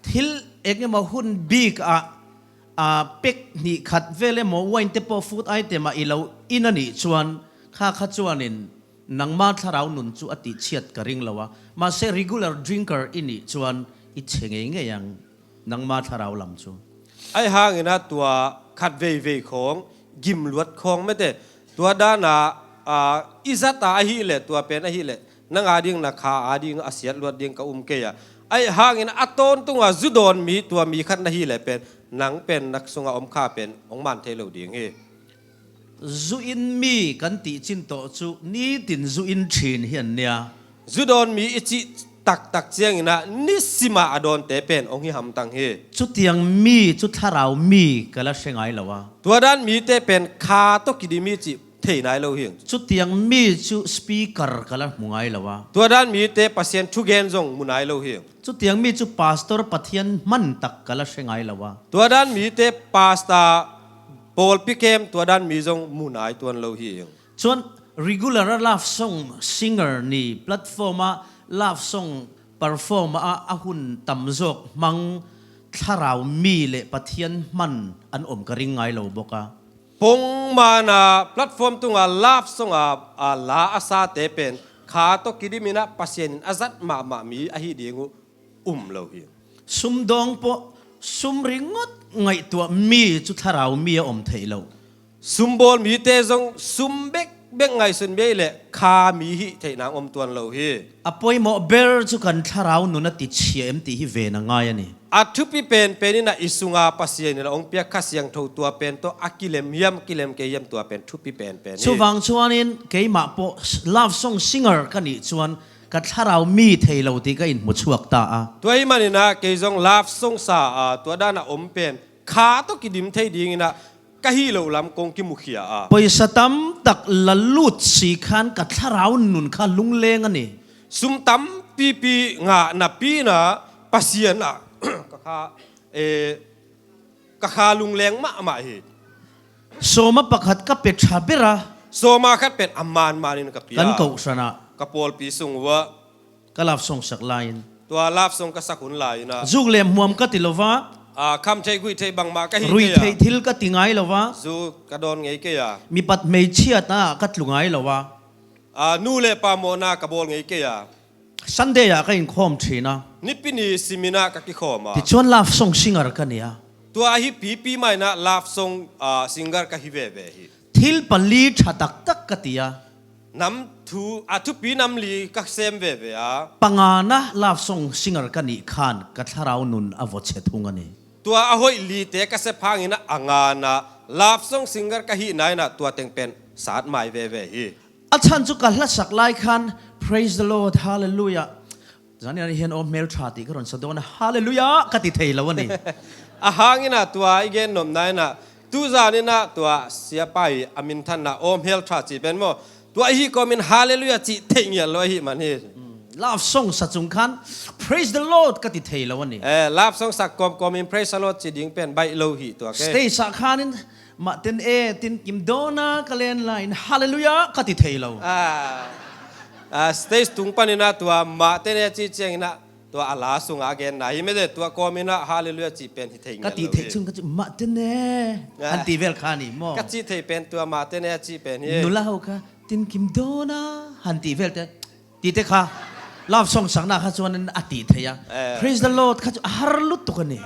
Thil eng emaw hun bik ah, a, pek hnih khat vel emaw wine te pawh food item ah i lo in a nih chuan kha kha chuanin nangma thlarau nun chu a tihchhiat ka ring lo a. Mahse, regular drinker i nih chuan i chhe ngei ngei ang. Nangma thlarau lam chu. Ahi hangin a tua khat veivei khawng, gimluat khawng mete. Tua dana, a, i zata ahih leh, tua pen ahih leh, nang a ding na kha a ding a siat luat ding ka um kei a. Ahi hangin a tawntunga zu dawn mi, tua mi khat na hih leh pen, nang pen na sunga om kha pen, hong man thei lo ding hi. Zu in mi kan tih chin tawh chu nitin zu in ṭhin hi an nia. Zu dawn mi i cih taktak cianginah nisimah a dawnte pen hong hi hamtang hi. Chutiang mi chu thlarau mi ka la hre ngai lo a. Tua dan mite pen kha tawh kidim hi cih thei nai lo hi. Chutiang mi chu speaker ka la hmu ngai lo a. Tua dan mite Pasian thugen zong mu nai lo hi. Chutiang mi chu pastor Pathian hman tak ka la hre ngai lo a. Tua dan mite pastor, pawlpi kem tua dan mi zong mu nai tuan lo hi. Chuan regular a love song singer ni platform a love song perform a a hun tam zawk hmang thlarau mi leh Pathian hman an awm ka ring ngai lo bawk a. Pawngmana platform tunga love song a, a la a sate pen kha tawh kidiminah Pasian in a zat mahmah mi ahi ding uh um lo hi. Sumdawng pawh sum ringawt ngaihtuah mi chu thlarau mi a awm theih loh. Sumbawl mite zong sum bekbek ngaihsun mi leh kha mi hih theih nang om tuan lo hi. A pawimawh ber chu kan thlarau nun a tichhia em tih hi ven a ngai a ni. A thupi penpen inah i sunga Pasian in a hong piak Kha Siangtho tua pen tawh a kilem hiam, kilem kei hiam tua pen thupi penpen hi. Chuvang chuanin keimah pawh love song singer ka nih chuan ka thlarau mi thei lo tih ka inhmu chhuak ta a. Tua hi maninah kei zong love song sa a tua dana om pen kha tawh kidim thei dinginah ka hih loh lam kong kimukhia a. Pawisa tam tak la lut si khan ka thlarau nun kha lungleng a ni. Sum tampipi ngah napi inah Pasian ah ka kha, eh, ka kha lungleng mahmah hi. Sawma pakhat ka pe ṭha ber a. Sawma khat pen a man manin ka pia. Kan kohhranah. Ka pawlpi sung uah. Ka love song sak laiin. Tua love song ka sak hun lai inah. Zuk lem hmuam ka ti lo va. A, kham theih guih theih bangmah ka hi kei a. Rui theih thil ka ti ngai lo va. Zu ka dawn ngei kei a. Mipat hmeichhiatna ka tlu ngai lo va. A, nu leh pa mawhna ka bawl ngei kei a. Sunday ah ka inkhawm ṭhin a. Nipi ni simin ah ka kikhawm a. Tichuan love song singer ka ni a. Tua ahi pipi mah in ah love song, ah, singer ka hi veve hi. Thil pali ṭha taktak ka ti a. Nam thu, a thupi nam li ka sem veve a. Pangana love song singer ka nih khan ka thlarau nun a vawchhe thung a ni. Tua a hoih lite ka sep hangin ah a ngana love song singer ka hihna in ah tua teng pen sat mai veve hi. A chhan chu ka hlasak lai khan, "Praise the Lord, hallelujah." Zanin ah hian awm hmel ṭha tih ka rawn sa dawn a, "Hallelujah," ka ti thei lo a ni. A hangin ah tua i gen nopna in ah, tu zanin ah tua siapa hi a minthanna awm hmel ṭha cih pen maw, tua i hih kawmin "Hallelujah" cih theih ngial lo ahih man hi. Love song sa chung khan, "Praise the Lord," ka ti thei lo a ni. Eh, love song sak kawmkawmin "Praise the Lord" ci ding pen baih lo hi tua ke. Stage ah khanin, "Mah ten e, tin kim dawn a ka len lai-in, hallelujah," ka ti thei lo. Ah, ah, stage tung panin ah tua "Mah ten e" ci ciangin ah tua a la sungah a genna hi mete, tua kawmin ah "Hallelujah" cih pen hi thei ngial lo hi. Ka ti thei chung ka ci, "Mah ten e," ah, han ti vel kha ni maw. Ka cih thei pen tua "Mah ten e" a cih pen hi. Nula ho kha, "Tin kim dawn a," han ti vel te. Tite kha, love song sakna kha chuan a tih theih a. Eh. "Praise the Lord" kha chu a har lutuk a ni.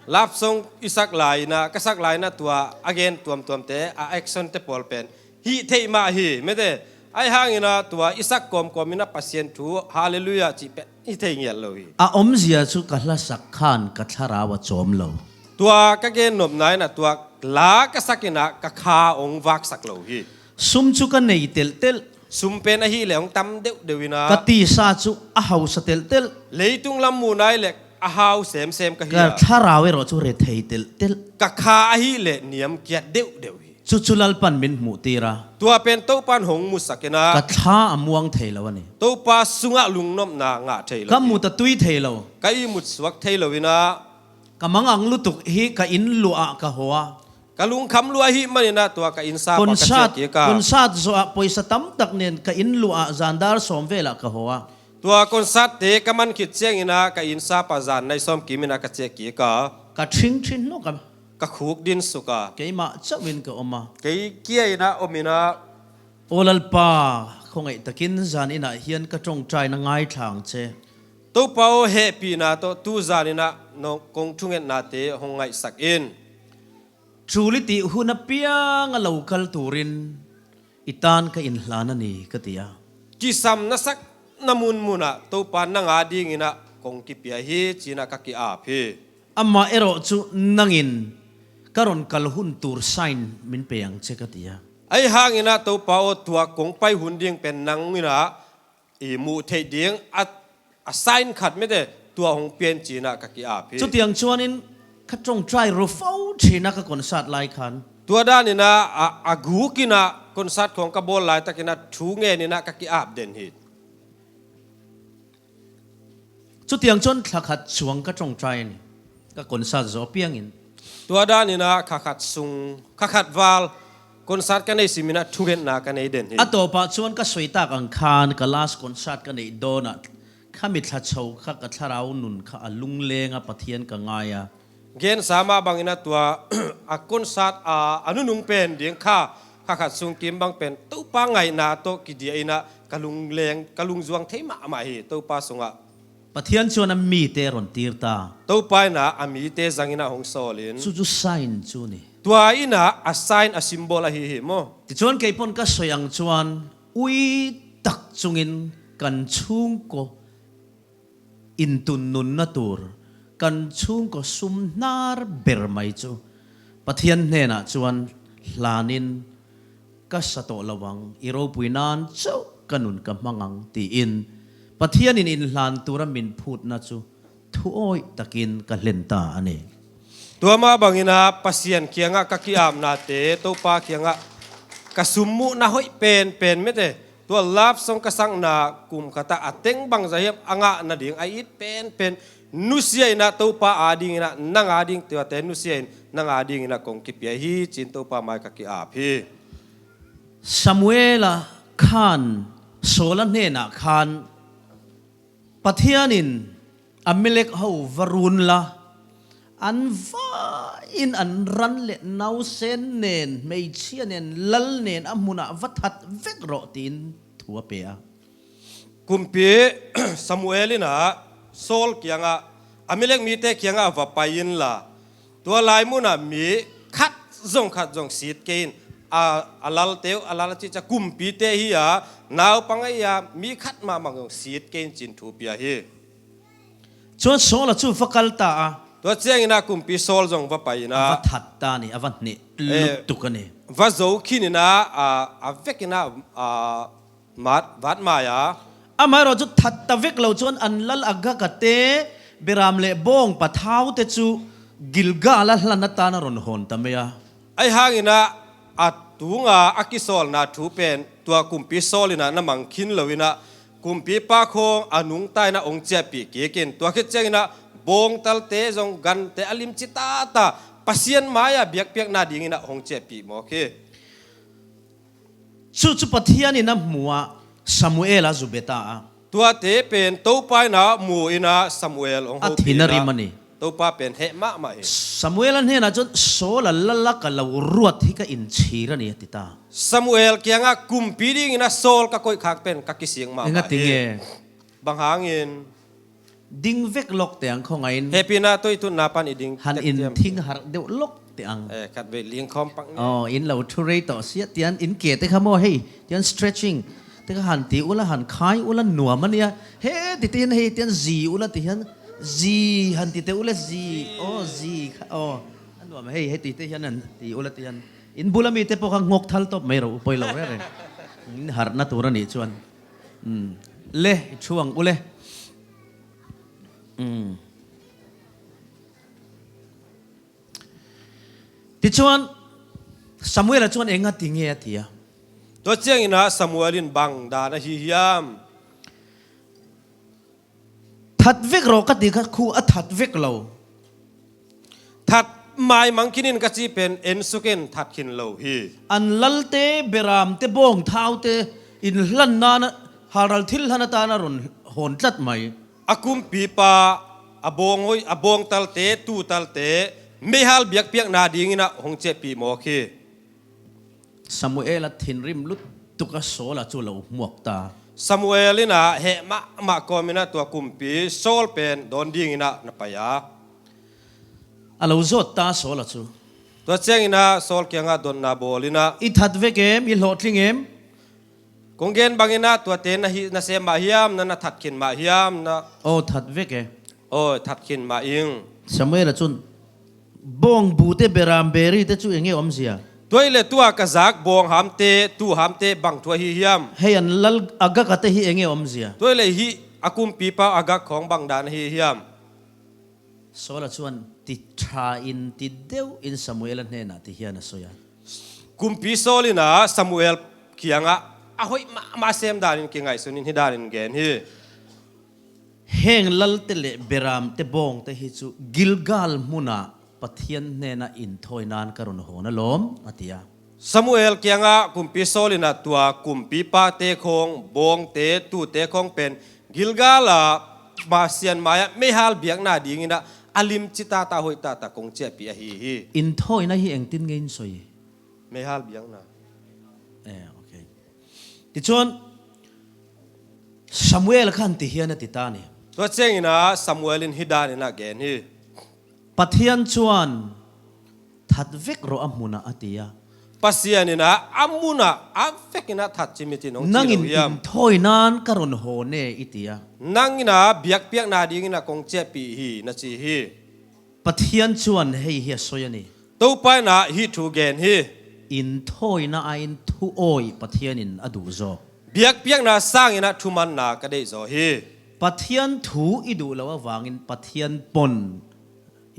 Love song i sak laina, ka sak laina tua a gen tuamtuamte, a action te pawl pen hih theih mah hi, mete. Ahi hangin ah tua i sak kawmkawmin ah Pasian thu, "Hallelujah" cih pen hi thei ngial lo hi. A awmzia chu ka hlasak khan ka thlarau a chawm lo. Tua ka gen nopna in ah tua la ka sakin ah ka kha hong vaksak lo hi. Sum chu ka nei telhtelh. Sum pen ahih leh hong tam deuhdeuh in ah. Ka tisa chu a hausa telhtelh. Leitung lam muhna ahih leh a hau semsem ka hi a. Ka thlarau erawh chu rethei telhtelh. Ka kha ahih leh niamkiat deuhdeuh hi. Chu chu Lalpan min hmuhtir a. Tua pen Topan hong musak in ah. Ka thla a muang thei lo a ni. Topa sungah lungnopna ngah thei lo hi. Ka mut a tui thei lo. Ka ihmut suak thei lo in ah. Ka mangang lutuk hi, ka inn luah ah ka haw a. Ka lungkham luah ahih manin ah tua ka innsapa ka chiah kik a. Concert zawh ah pawisa tam tak nen ka inn luah ah zan dar sawm vel ah ka haw a. Tua concert te ka man khit ciangin ah ka innsapa zan nai sawm kimin ah ka chiah kik a. Ka ṭhing ṭhin hlawk a. Ka khuk din suk a. Keimah chauhin ka awm a. Kei kia in ah awm in ah. Aw Lalpa, khawngaih takin zanin ah hian ka ṭawngṭaina ngaithla ang che. Topa aw, hehpihna tawh tu zanin ah kong thungetnate hong ngaihsak in. Tul i tih hun apianga lo kal turin i tan ka inhlan a ni ka ti a. Kisam na sakna munmunah Topa nang a dingin ah kong kipia hi ci-in ah ka ki-ap hi. Amah erawh chu nangin ka rawn kal hun tur sign min pe ang che ka ti a. Ahi hangin ah Topa aw, tua kong pai hun ding pen nangin ah i muh theih ding a, a sign khat mete tua hong pia in ci-in ah ka ki-ap hi. Chutiang chuanin ka ṭawngṭai ru fo ṭhin a ka concert lai khan. Tua danin ah a, a gukin ah concert khawng ka bawl laitakin ah thu ngenin ah ka ki-ap den hi. Chutiang chuan thla khat chuang ka ṭawngṭai a ni, ka concert zawh apiangin. Tua danin ah kha khat sung, kha khat val concert ka nei simin ah thungetna ka nei den hi. A tawpah chuan ka sawi tak ang khan ka last concert ka neih dawnah kha mi thla chho kha ka thlarau nun kha a lungleng a, Pathian ka ngai a. Gensa mah bangin ah tua a concert a, a nunung pen ding kha, kha khat sung kim bang pen Topa ngaihna tawh kidiahin ah ka lungleng, ka lungzuang thei mahmah hi Topa sungah. Pathian chuan a mite rawn tir ta. Topa in ah a mite zangin ah hong sawlin. Chu chu sign chu ni. Tua in ah a sign, a symbol ahi hi maw. Tichuan kei pawn ka sawi ang chuan ui tak chungin kan chhungkaw intunnunna tur kan chhungkaw sum hnar ber mai chu Pathian hnenah chuan hlanin ka sa tawh lo ang, i ropui nan chauh ka nun ka hmang ang, tiin Pathianin inhlan tura min phutna chu thu awih takin ka hlen ta a ni. Tua mah bangin ah Pasian kiangah ka ki-apnate, Topa kiangah ka sum muhna hoih penpen mete, tua love song ka sakna kum khatah a teng bangzah hiam a ngah nading a it penpen nusia in ah Topa a dingin ah nang a ding tuate nusia in nang a dingin ah kong kipia hi ci-in Topa mai ka ki-ap hi. Samuela khan Saula hnenah khan Pathianin Amalek ho va run la, an vaiin an ran leh nausen nen, hmeichhia nen, lal nen a hmunah va that vek rawh tiin thu a pe a. Kumpi Samuel in ah Saul kiangah, Amalek mite kiangah va pai inla, tua lai munah mi khat zong khat zong sit kei in, a, a lalte uh, a lal a cihcia kumpite hi a, naupang ahi a, mi khat mahmah zong sit kei in ci-in thu pia hi. Chuan Saul a chu va kal ta a. Tua ciangin ah kumpi Saul zong va pai in ah, a va that ta ni, a va hneh, eh, luttuk a ni. Va zo khin in ah, a, a vek in ah, a, mat, vat mai a. Amaherawhchu that ta vek lo chuan an lal Agagate beram leh bawngpa thaute chu Gilgal a hlan atan a rawn hawn ta mai a. Ahi hangin ah a tunga a kisawlna thu pen tua kumpi Saul in ah na mang khin lo in ah, kumpipa khawng a nungta in ah hong ciahpih kik in, tua khit ciangin ah bawngtalte zong gante a limci tata Pasian mai-ah biakpiakna dingin ah hong ciahpih mawk hi. Chu chu Pathian in a hmuh a, Samuel a zu be ta a. Tuate pen Topa in ah mu in ah Samuel hong hopih a, a thin a rim a ni. Topa pen heh mahmah hi. Samuel a hnenah chuan, Saul a lal a ka lo ruat hi ka inchhir a ni, a ti ta. Samuel kiangah kumpi dingin ah Saul ka koih khak pen ka kisik mahmah hi. Engati nge? Bang hangin? Ding vek lawk teh ang khawngahin. Hehpihna tawh i tutna pan i ding. Han in thing harh deuh lawk teh ang. Eh, khat vei lingkhawm pak nge. Aw, in lo thu rei tawh siah tian in ke te kha maw hei, tian stretching te kha han ti ula, han khai ula, nuam a nia. He ti te hian hei tian zi ula ti hian, zi han ti te ula, zi. Aw, zi kha, aw. A nuam hei, hei ti te hian han ti ula ti hian. In bula mi te pawh kha nghawk thal tawp mai rawh u, pawi lo reng reng. In harhna tur a nih chuan. Um, le, i thu ang ule. Um. Tichuan, Samuel a chuan, engati nge a ti a? Tua ciangin ah Samuel in bang dan a hi hiam? That vek rawh ka ti kha, khu a that vek lo. That mai mang khin in ka chi pen en suk in that khin lo hi. An lalte, beramte, bawngthaute inhlan nan a, halral thil hlan atan a rawn hawn tlat mai. A kumpipa, a bawng hoi, a bawngtalte, tutalte, meihal biakpiakna dingin ah hong ciahpih mawk hi. Samuel a thinrim luttuk a, Saul a chu lo hmuak ta. Samuel in ah heh mahmah kawmin ah tua kumpi Saul pen dawn dingin ah na pai a. A lo zawt ta Saul a chu. Tua ciangin ah Saul kiangah dotna bawl in ah, i that vek em, i hlawhtling em? Kong gen bangin ah tuate na hi, na sem mah hiam, na, na that khin mah hiam, na? Aw, that vek e. Aw, that khin mah ing. Samuel a chun, bawng bu te, beram beri te chu eng nge awmzia? Tua hi leh tua ka zak bawng ham te, tu ham te bang thu ahi hiam? Hei an lal Agagate hi eng nge awmzia? Tua hi leh hih a kumpipa Agag khawng bang dan ahi hiam? Saul a chuan ti ṭha in, ti deuh in Samuel a hnenah ti hian a sawi a. Kumpi Saul in ah Samuel kiangah a hoih mahmah sem danin kingaihsun in hih danin gen hi. Heng lalte leh beramte bawngte hi chu Gilgal hmunah Pathian hnena inthawi nan ka rawn hawn alawm, a ti a. Samuel kiangah kumpi Saul in ah tua kumpipate khawng, bawngte, tute khawng pen Gilgal-ah Pasian mai-ah meihal biakna dingin ah a limci tata, hoih tata kong ciahpih ahi hi. Inthawina hi engtin nge in sawi? Meihal biakna. Eh, ok. Tichuan, Samuel khan ti hian a ti ta ni. Tua ciangin ah Samuel in hih danin a gen hi. Pathian chuan, that vek rawh a hmunah, a ti a. Pasian in ah a hmunah a vekin a that chimit in hong cih lo hiam? Nangin inthawi nan ka rawn hawn e i ti a. Nangin ah biakpiakna dingin ah kong ciahpih hi na ci hi. Pathian chuan hei hi a sawi a ni. Topa in ah hih thu gen hi. Inthawina aiin thu awi Pathianin a duh zawk. Biakpiakna sangin ah thumanna ka deih zaw hi. Pathian thu i duh loh avangin Pathian pawn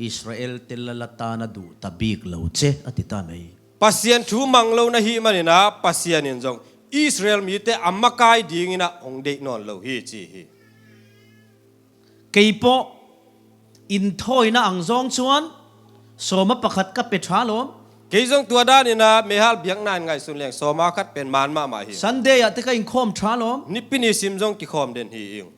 Israel te lal atana duh ta bik lo che a ti ta mai. Pasian thu mang lo na hih manin ah Pasian in zong Israel mite a makai dingin ah hong deih nawn lo hi ci hi. Kei pawh inthawina ang zawng chuan sawma pakhat ka pe ṭha lawm. Kei zong tua danin ah meihal biakna in ngaihsun leng sawma khat pen man mahmah hi. Sunday-ah te ka inkhawm ṭha lawm. Nipi ni sim zong kikhawm den hi ing.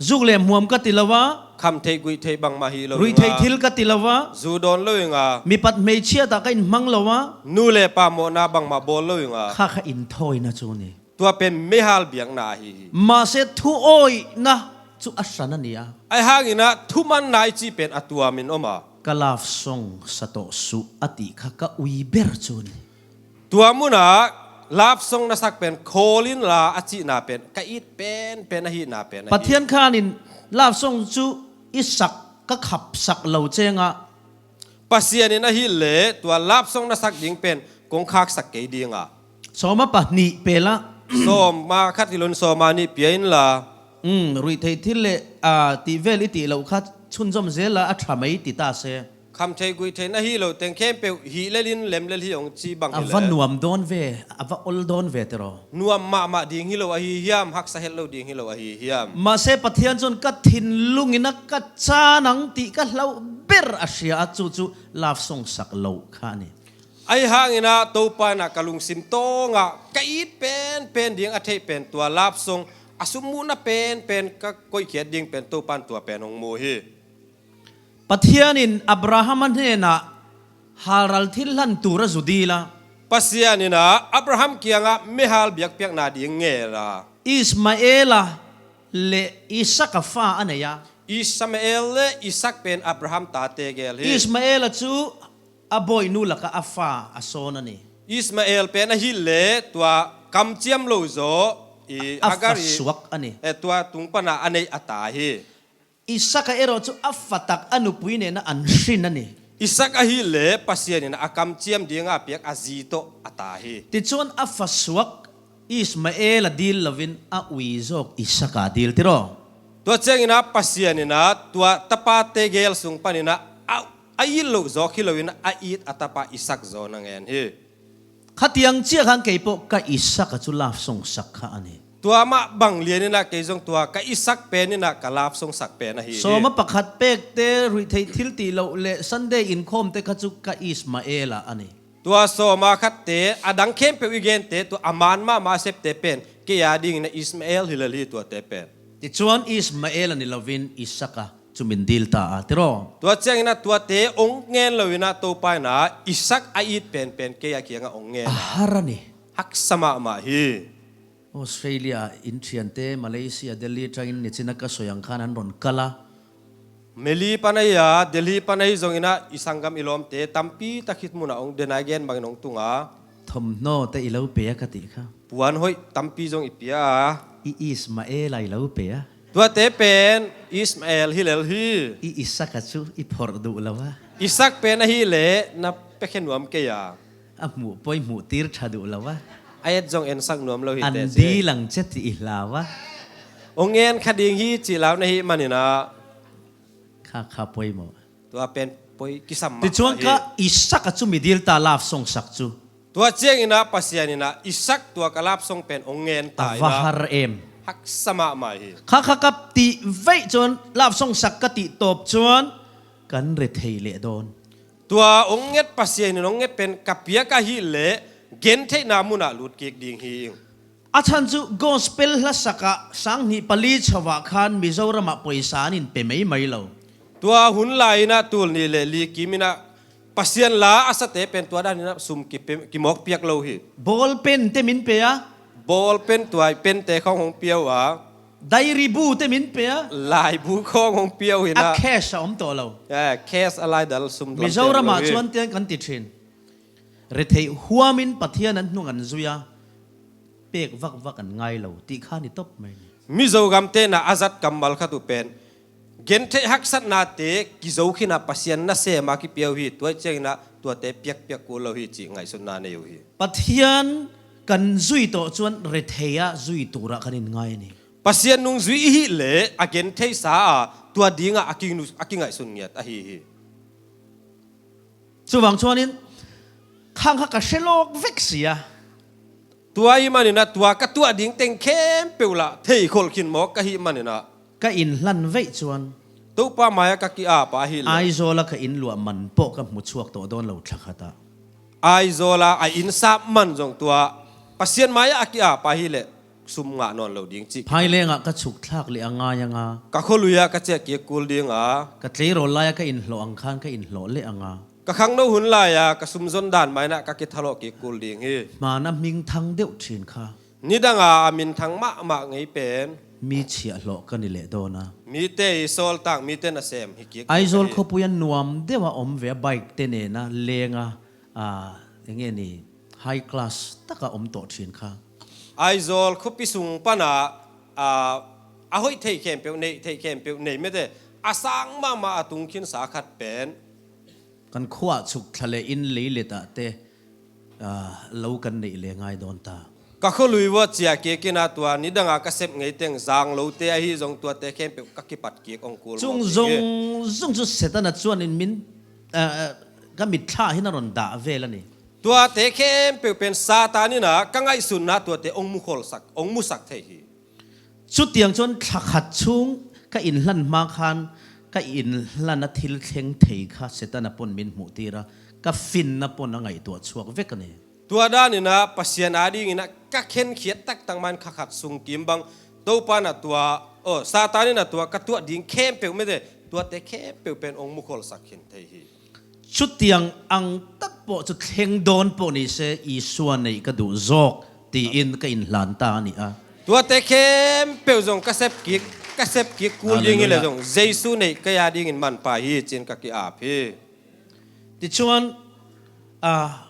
Zuk leh hmuam ka ti lo a. Kham theih guih theih bangmah hi lo ing a. Rui theih thil ka ti lo a. Zu dawn lo ing a. Mipat hmeichhiatah ka inhmang lo a. Nu leh pa mawhna bangmah bawl lo ing a. Kha kha inthawina chu ni. Tua pen meihal biakna ahi hi. Mahse, thuawihna cu a hran a ni a. Ahi hangin ah thumanna i cih pen a tuamin om a. Ka love song sa tawh suh a tih kha ka ui ber cu ni. Tua munah love song na sak pen khawl inla a cihna pen ka it penpen ahihna pen ahi. Pathian khanin love song cu i sak ka khapsak lo cengah. Pasian in ahih leh tua love song na sak ding pen kong khaksak kei ding a. Sawma pahnih pelah. Sawma khat hi loin sawma nih pia inla. Um, ruih thei thil le, ah, tihvel i tih loh kha chunzom zela a ṭha mai ti ta se. Kham thei guih thei na hi lo teng khempeuh hih lelin lem lel hi hong ci bang a hi va le nuam dawn ve, a va ol dawn ve tiraw. Nuam mahmah ding hi lo ahi hiam, haksa het lo ding hi lo ahi hiam. Mahse Pathian cun ka thinlung in a ka ca nang tih ka hlau ber a hria a, cucu love song sak lo kha a ni. Ahi hangin ah Topa in ah ka lungsim tawngah ka it penpen ding a theih pen tua love song a summuhna penpen ka koihkhiat ding pen Topa in tua pen hong mu hi. Pathian in Abraham a hnenah halral thil hlan tur a zu dil a. Pasian in ah Abraham kiangah meihal biakpiakna ding ngel a. Ismaela le Isaka fa a nei a. Ismael le Isak pen Abraham tate gel hi. Ismaela cu a bawinu lakah a fa a sawn a ni. Ismael pen ahih leh tua kamciam lo zaw i a Hagar fa i suak a ni. Eh, tua tung pana a neih a ta hi. Isak a erawh cu a fatak a nupui nena an hrin a ni. Isak ahih leh Pasian in a kamciam dinga a piak a zi tawh a ta hi. Tichuan a fa suak Ismael a dil loin a ui zawk Isak a dil tiraw. Tua ciangin ah Pasian in ah tua tapate gel sung panin ah a, a it loh zawk hi loin a it a tapa Isak zaw na ngen hi. Khatiang ciah khan kei pawh ka Isak a cu love song sak kha a ni. Tua mah bang lianin ah kei zong tua ka Isak penin ah ka love song sak pen ahi hi. Sawma pakhat pekte, ruih theih thil tih loh le Sunday inkhawmte kha cu ka Ismael a a ni. Tua sawma khatte a dang khempeuh i gente tua a man mahmah a septe pen kei a dingin a Ismael hi lel hi tuate pen. Tichuan Ismael a ni loin Isak a cu min dil ta a tiraw. Tua ciangin ah tuate ong ngen loin ah Topa in ah Isak a it penpen kei a kiangah ong ngen a. A har a ni. Haksa mahmah hi. Australia in thiante, Malaysia, Delhi aṭangin nicin a ka soi ang khan an rawn kal a. Meli pan ahi a, Delhi pan ahi zongin ah i sanggam i lawmte tampi tak hih munah ong denai gen bangin ong tung a. Thawmhnaw te i lo pe a ka tih kha. Puan hoih tampi zong i pia a. I Ismael a i lo pe a. Tuate pen Ismael hi lel hi. I Isak a cu i phorh duh lo a. Isak pen ahih leh na piakhia nuam kei a. A hmuh poi hmuh tir ṭha duh lo a. A et zong ensak nuam lo hi. An teh si. Dil ang cia ti i hlau a. Ong ngen kha ding hi cih lau na hih manin ah. Kha kha poimawh. Tua pen poi kisam mah. Tichuan ka Isak a cu mi dil ta love song sak cu. Tua ciangin ah Pasian in ah Isak tua ka love song pen ong ngen ta in ah. A va har em. Haksa mahmah hi. Kha kha ka tih veih chuan love song sak ka tih tawp chuan kan rethei leh dawn. Tua ong nget Pasian in ong nget pen ka piak ahih leh gentheihna munah lut kik ding hi ing. A chhan cu gospel hlasakah sang hnih pali chauhah khan Mizoramah pawisa an in pe mai mai lo. Tua hun lai-in ah tul nih le li kimin ah Pasian la a sate pen tua danin ah sum kipe, kimawk piak lo hi. Ball pen te min pe a. Ball pen tua i pen te khawng hong pia uh a. Diary bu te min pe a. Laibu khawng hong pia uh hi na. A cash a om tawh lo. Eh, cash a laidal sum tuam te om lo hi. Mizoramah chuan tiang kan ti ṭhin. Retheih huamin Pathian an hnung an zui a, pek vakvak an ngai lo tih kha ni tawp mai ni. Mizo gamte na a zat kammal khat uh pen gentheih haksatnate kizo khin a Pasian nasema kipia uh hi, tua ciangin ah tuate piakpiak kul lo hi cih ngaihsutna nei uh hi. Pathian kan zui tawh chuan retheih a zui turah kan inngai a ni. Pasian nungzui i hih leh a gentheihsa a tua dingah a kinu-, a kingaihsun ngiat ahi hi. Chuvang chuanin khang kha ka hre lawk vek si a. Tua ahih manin ah tua ka tuah ding teng khempeuh lah theikhol khin mawk ka hih manin ah. Ka in hlan veih chuan. Topa mai-ah ka ki-ap a ahih leh. Aizawla ka in luah man pawh ka hmu chhuak tawh dawn lo thla khatah. Aizawla a in sap man zawng tua Pasian mai-ah a ki-ap a ahih leh. Sum ngah nawn lo ding cih. Phailengah ka chhuk thlak leh a ngai anga. Ka khualuia ka chiah kik kul ding a. Ka tleirawl laia ka inhlawh ang khan ka inhlawh leh anga. Ka khangno hun laia ka sum zon dan mai-inah ka kithalawh kik kul ding hi. Hmana hming thang deuh ṭhin kha. Nidanga a minthang mahmah ngei pen mi chiah hlawh ka ni leh dawn a. Mite i sawltak, mite nasem hi kik Aizawl hi. Khuapui a nuam deuh a om ve a, bike te nena lenga, a, enge ni, high class taka om tawh thin kha. Aizawl khuapi sung pana, a, a hoih thei khempeuh, neih thei khempeuh nei mete, a sang mahmah a tung khinsa khat pen kan khua chuk thla le inn leilet ah te, a, lo kan neih le ngai dawn ta. Ka khualui vua cia kik ina tua nidanga ka sep ngei teng zang lote ahi zong tuate khempeuh ka kipat kik ong kul. Chung mawk zong hi. Zong chu Setana chuan in min, a, a, ka mitthla hin a rawn dah vel a ni. Tuate khempeuh pen Satan ina ka ngaihsunna tuate ong mukhawlsak, ong musak thei hi. Chutiang chuan thla khat chung ka inhlan hma khan ka inhlana thil thleng thei kha Setana pawn min hmuhtir a, ka finna pawn a ngaihtuah chhuak vek a ni. Tua danina Pasian a dingina ka khenkhiat taktak man kha khat sung kim bang Topa na tua, aw, Satan ina tua ka tuah ding khempeuh mete, tuate khempeuh pen ong mukhawlsak khin thei hi. Chutiang ang tak pawh chu thleng dawn pawh ni se, Isua neih ka duh zawk, tiin ka inhlan ta a ni a. Tuate khempeuh zong ka sep kik, ka sep kik kul ding hi le Hallelujah. Zong Jesu neih ka ya dingin manpha hi, cin ka ki-ap hi. Tichuan, a,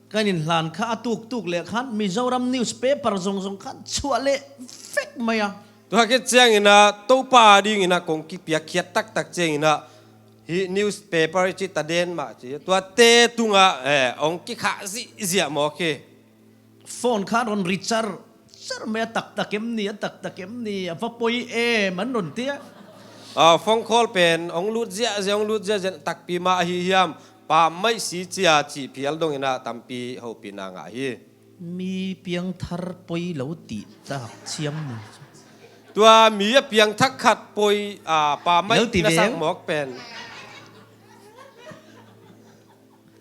kan inhlan kha a tuktuk leh khan Mizoram newspaper zong zong khan chhuah leh vek mai a. Tua khit ciangina Topa dingina kong kipiakkhiat taktak ciangina hi newspaper i ci ta den mah ci. Tuate tunga, eh, ong kikhah zihziah mawk hi. Phone kha rawn ri char char mai a, taktak em ni, a taktak em ni, a va pawi em an rawn tia. A, phone call pen ong lut ziahziah, ong lut ziahziah, takpi mah ahi hiam, pam maih si cia cih phial dongina tampi hopihna ngah hi. Mi piangthar pawi lo tih tak chiam ni. Tua mi a piangthak khat pawi, a, pam maih lo ti na sak veng mawk pen.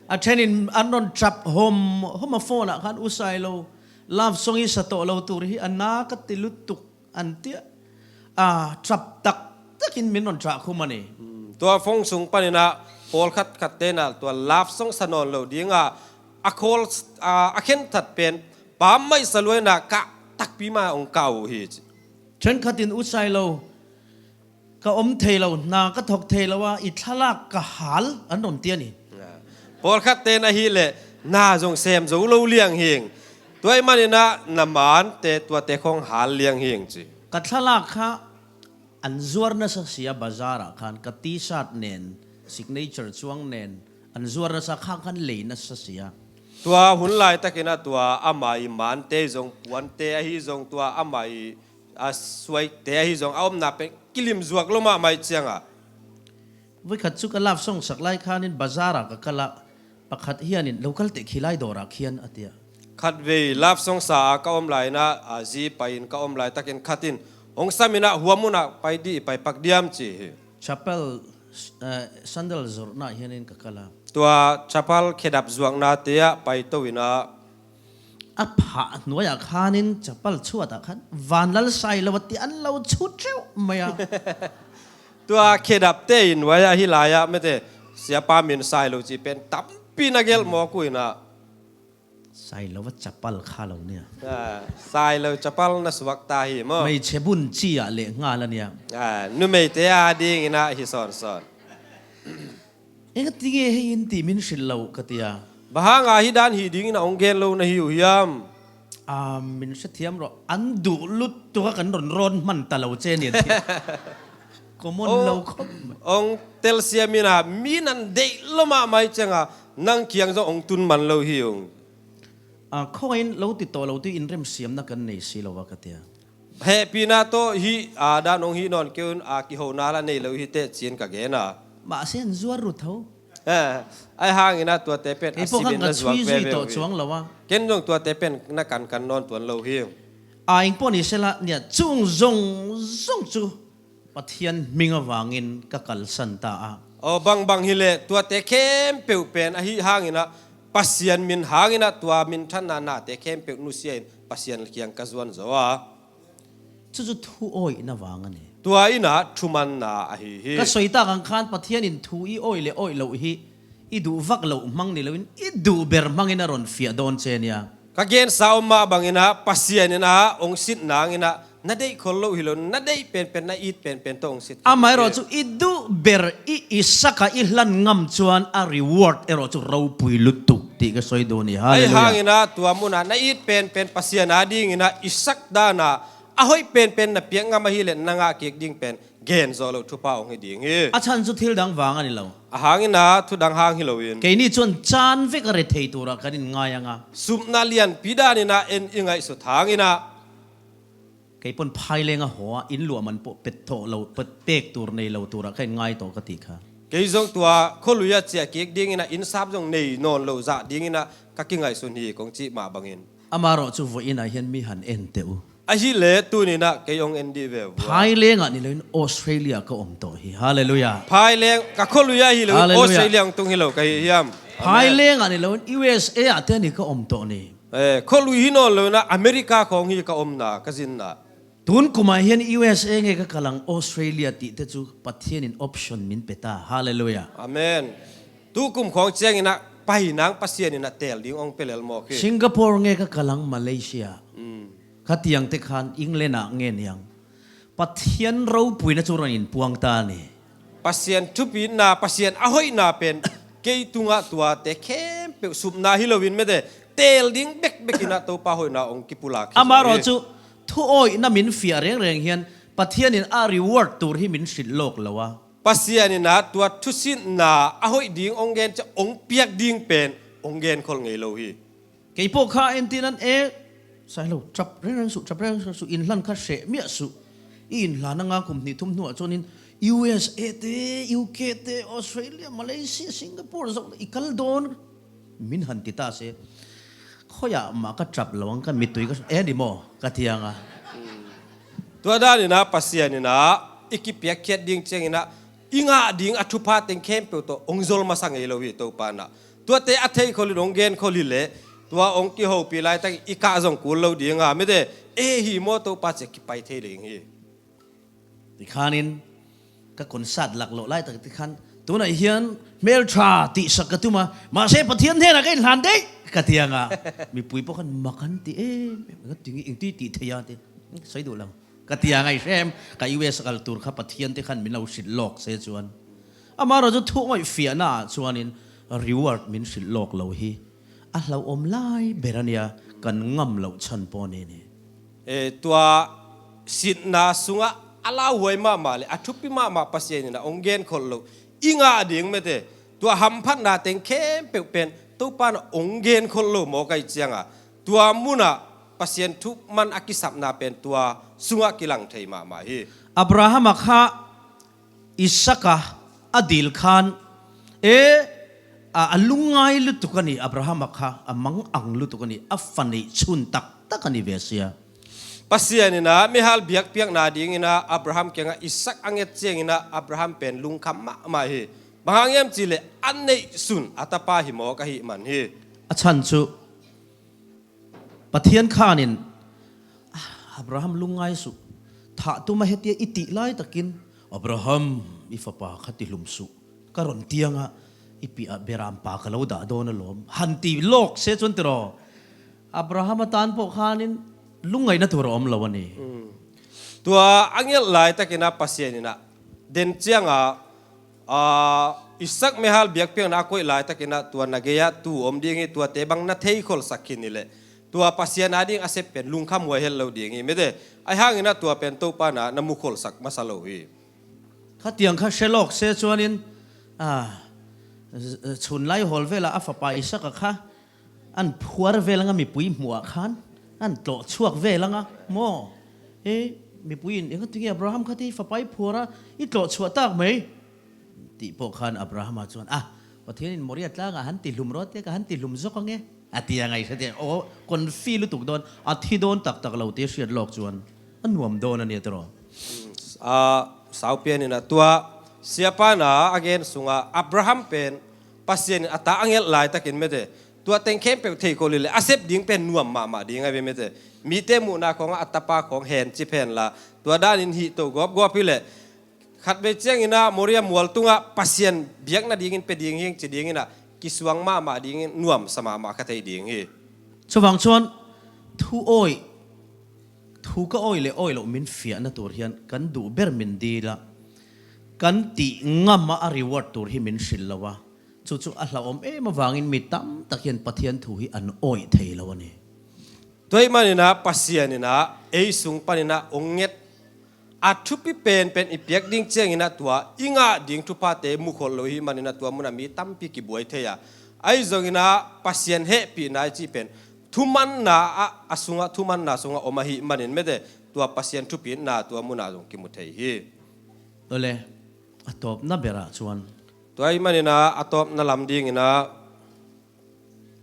A ṭhenin an rawn ṭap hom hom a phone ah khan, U Sailo, love song i sa tawh lo tur hi a na ka ti lutuk an tia. A, ṭap tak takin min rawn ṭah khum a ni. Hmm, tua phone sung panina pawlkhat khat tena tua love song sa nawn lo dinga a call, a, a khen that pen pam maih sa luaina kah takpi mah ong kah uh hi ci. Ṭhenkhatin, U Sailo, ka om thei lo, hna ka thawk thei lo a, i thlalak ka hal an rawn ti a ni. Pawlkhat ten ahih leh hna zong sem zo lo liang hing. Tua ahih manina na mante tuate khawng hal liang hing ci. Ka thlalak kha an zuar nasa sia, bazar ah khan ka T-shirt nen, signature chuang nen, an zuar nasa, khang khan lei nasa sia. Tua hun laitakina tua ama i mante zong, puante ahi zong, tua ama i a suaite ahi zong a omna pen kilim zuak lo mahmah ih cianga. Voi khat chu ka love song sak lai khanin bazar ah ka kal a, pakhat hianin lo kal teh khi lai dawrah khian a tia. Khatvei love song sa a ka om laina, a zi pai in ka om laitakin khatin hong samin ah huam unah pai dih i pai pak diam ci hi. Chapel, eh, sandal zawrhna hianin ka kal a. Tua chapel khedap zuaknate ah pai to inah. A phah hnuaiah khanin chapal chhuatah khan Vanlal Sailo a ti an lo chhu ṭeuh mai a. Tua khedapte in nuaiah hi lai-ah mete siapa min Sailo cih pen tampi na gelh mawk uh inah. Sailo a chapal kha lo nia. Ah, Sailo chapal na suak ta hi maw? Meichhe bun ci-ah leh ngal a nia. Ah, numeite a ding inah hi sawnsawn. Engati nge hei in tih min hrilh loh ka tia. Bang hanga hih dan hih dingin a hong gen lo na hi uh hiam? A, min hrethiam rawh, an duh lutuk a kan rawn rawn hman ta lo che ni an ti. Common lo khawp. Hong telsiam inah mi nan deih lo mahmah ih cianga nang kiang zong hong tun man lo hi ung. A, khawiin lo ti tawh lo ti in remsiamna kan nei si lo a ka tia. Hehpihna tawh hih a dan hong hih nawn kei un, a kihona la nei lo hi teh ci-in ka gen a. Mahse an zuar ru tho. Eh, ahi hangin ah tuate pen a simin na zuak veve uh hi. Ken zong tuate pen na kankan nawn tuan lo hi. A, eng pawh ni sela nia, chung zong zong chu Pathian hming avangin ka kalsan ta a. Aw, bangbang hileh tuate khempeuh pen ahi hangin ah Pasian min hangin ah tua minthanna nate khempeuh nusia in Pasian kiang ka zuan zo a. Chu chu thu awihna vang a ni. Tua inah thumanna ahi hi. Ka sawi tak ang khan Pathian in thu i awih le awih loh hi i duh vak loh hmang ni loin i duh ber hmangin a rawn fiah dawn che nia. Ka gensa om mah bangin ah Pasian in ah hong sit nangin ah na deih khol lo hi lo, na deih penpen, na it penpen tawh hong sit. Amah erawh cu i duh ber i, i sak a i hlan ngam cuan a reward erawh cu ropui lutuk tih ka sawi duh ni. Ahi hallelujah. Hangin ah tua mun ah na it penpen Pasian a dingin ah i sak dan ah a hoih penpen na piak ngam ahih leh na ngah kik ding pen gen zawh loh thupha hong hi ding hi. A chan cu thil dang vang a ni lo. A hangin ah thu dang hang hi loin. Keini cun caan vek a rethei tur ah kan in ngai ang a. Supna lianpi danin ah en i ngaihsut hangin ah. Kei pawn phaileng a haw a, inn luah man pawh pet thawh lo, pet, pek tur nei lo tur ah ka in ngai tawh ka ti kha. Kei zong tua khualui ah ciah kik dingin ah, inn sap zong nei nawn lo zah dingin ah ka kingaihsun hi kong cih mah bangin. Amah erawh cu vawiin ah hian mi han en teh u. Ahih leh tuni-in ah kei hong en dih ve uh. Phaileng ah ni loin Australia ka om tawh hi. Hallelujah. Phaileng, ka khualui ah hi loin, hallelujah, Australia hong tung hi lo ka hi hiam? Amen. Phaileng ah ni loin U S A ah te ni ka om tawh ni. Eh, khualui hi nawn loin ah America khawng hi ka omna, ka zinna. Tun kum ah hian U S A nge ka kal ang, Australia tih te cu Pathian in option min pe ta. Hallelujah. Amen. Tu kum khawng ciangin ah pai nang Pasian in ah teel ding hong pe lel mawk hi. Singapore nge ka kal ang, Malaysia. Mm. Khatiang te khan England ah nge ni ang. Pathian ropuina cu ran in puang ta ni. Pasian thupitna, Pasian a hoihna pen kei tungah tuate khempeuh supna hi loin mete teel ding bekbek in ah Topa hoihna hong kipulak hi. Amah erawh cu thu awihna min fiah rengreng hian Pathian in a reward tur hi min hrilh lawk lo a. Pasian in ah tua thusitna a hoih ding hong gen ciang hong piak ding pen hong genkhol ngei lo hi. Kei pawh kha entin an e, sai lo, ṭap rengreng suh, ṭap rengreng suh, in hlan kha hreh miah suh. I in hlan anga kum hnih thum hnuah chuanin U S A te, U K te, Australia, Malaysia, Singapore zawh i kal dawn. Min han ti ta se. Khawiah mah ka ṭap lo ang, ka mittui ka e ni maw ka ti ang a. Tua danin ah Pasian in ah i kipiakkhiat ding ciangin ah i ngah ding a thupha teng khempeuh tawh hong zol masa ngei lo hi Topa in ah. Tuate a theikhol in hong genkhol hi leh tua hong kihopih laitak i kah zong kul lo ding a, mete e hi maw Topa ci a kipai thei ding hi. Tikhanin ka concert laklawh laitak tikhan tunah hian hmelṭha tihsak ka tum a, mahse Pathian hnenah ka in hlan daih ka ti ang a. Mipui pawh khan mak an ti em em, ka ti nge, engti tih theih a ti, sawi duh lo. Ka ti ang a i hrem, ka U S kal tur kha Pathian te khan min lo hrilh lawk se chuan. Amah erawh chu thu awih fiahna ah chuanin reward min hrilh lawk lo hi a hlauhawm lai ber a nia, kan ngam loh chhan pawh ni ni. E, tua sitna sungah a lauhuai mahmah leh a thupi mahmah Pasian in ah hong genkhol lo i ngah ding mete, tua hamphatna teng khempeuh pen Topa in ah hong genkhol lo maw ka hih ciang a, tua munah Pasian thuman a kisapna pen tua sungah kilang thei mahmah hi. Abraham a kha Isaka a dil khan, e, a, a lungngai lutuk a ni, Abraham a kha a mangang lutuk a ni, a fa neih chhun taktak a ni ve sia. Pasian in ah mihal biakpiakna dingin ah Abraham kiangah Isak a nget ciangin ah Abraham pen lungkham mahmah hi. Bang hang hiam cihleh a neihsun a tapa hi mawk ahih man hi. A chhan chu Pathian khanin, "Ah, Abraham lungngai suh, thah tum a hetia i tih laitakin, Abraham, i fapa kha tihlum suh, ka rawn tiang a, i piah beram pa ka lo dah dawn alawm," han ti lawk se chuan tiraw. Abraham atan pawh khanin lungngaihna tur a awm lo a ni. Mm. Tua a ngelh laitakin a Pasian in ah den ciang a, aa, Isak mihal biakpiakna a koih laitakin ah tua na gei ah tu awm ding hi, tuate bang na theikholhsak khin ni leh tua Pasian a ding a sep pen lungkham huai het lo ding hi mete. Ahi hangin ah tua pen Topa in ah na mukholhsak masa lo hi. Khatiang kha hre lawk se chuanin, a, chhun lai hawl vela a fapa Isak a kha an phuar vel anga mipui hmuh ah khan an tlawh chhuak vel anga maw? E, mipui in, "Engatinge Abraham kha ti fapa i phuar a, i tlawh chhuah tak mai?" tih pawh khan Abraham a chuan, "Ah, Pathian in Moria tlangah han tihlum rawh te, ka han tihlum zawk ange," a ti a ngaihsak te. Aw, confi lutuk dawn, a thi dawn tak tak lo te hriat lawk chuan a nuam dawn a nia tiraw. A, saupian in ah tua siapa in ah a gen sungah Abraham pen Pasian in a ta a ngelh laitakin mete, tua teng khempeuh theikholh hi leh a sep ding pen nuam mahmah ding a ve mete. Mite muhna khawngah a tapa khawng hen chip hen la, tua danin hih to gawp gawp hi leh khatvei ciangin ah Moria mual tungah Pasian biak nadingin pe ding hi'ng ci dingin ah kisuang mahmah dingin nuamsa mahmah kha thei ding hi. Chuvang chuan thu awi, thu ka awi leh awi loh min fiahna tur hian kan duh ber min dil a, kan tih ngam a, a reward tur hi min hrilh lo a. Chu chu a hlauhawm em avangin mi tam tak hian Pathian thu hi an awih thei lo a ni. Tua hih maninah Pasian inah ei sung paninah hong nget a thupi penpen i piak ding chianginah tua i ngah ding thuphate mukhawlh lo hih maninah tua munah mi tampi kibuai thei a, ahi zonginah Pasian hehpihna i cih pen thumanna ah, a sungah, thumanna sungah awm ahih manin mete tua Pasian thupitna tua munah zong kimu thei hi. Awle, a tawpna berah chuan, tua hih maninah a tawpna lam dinginah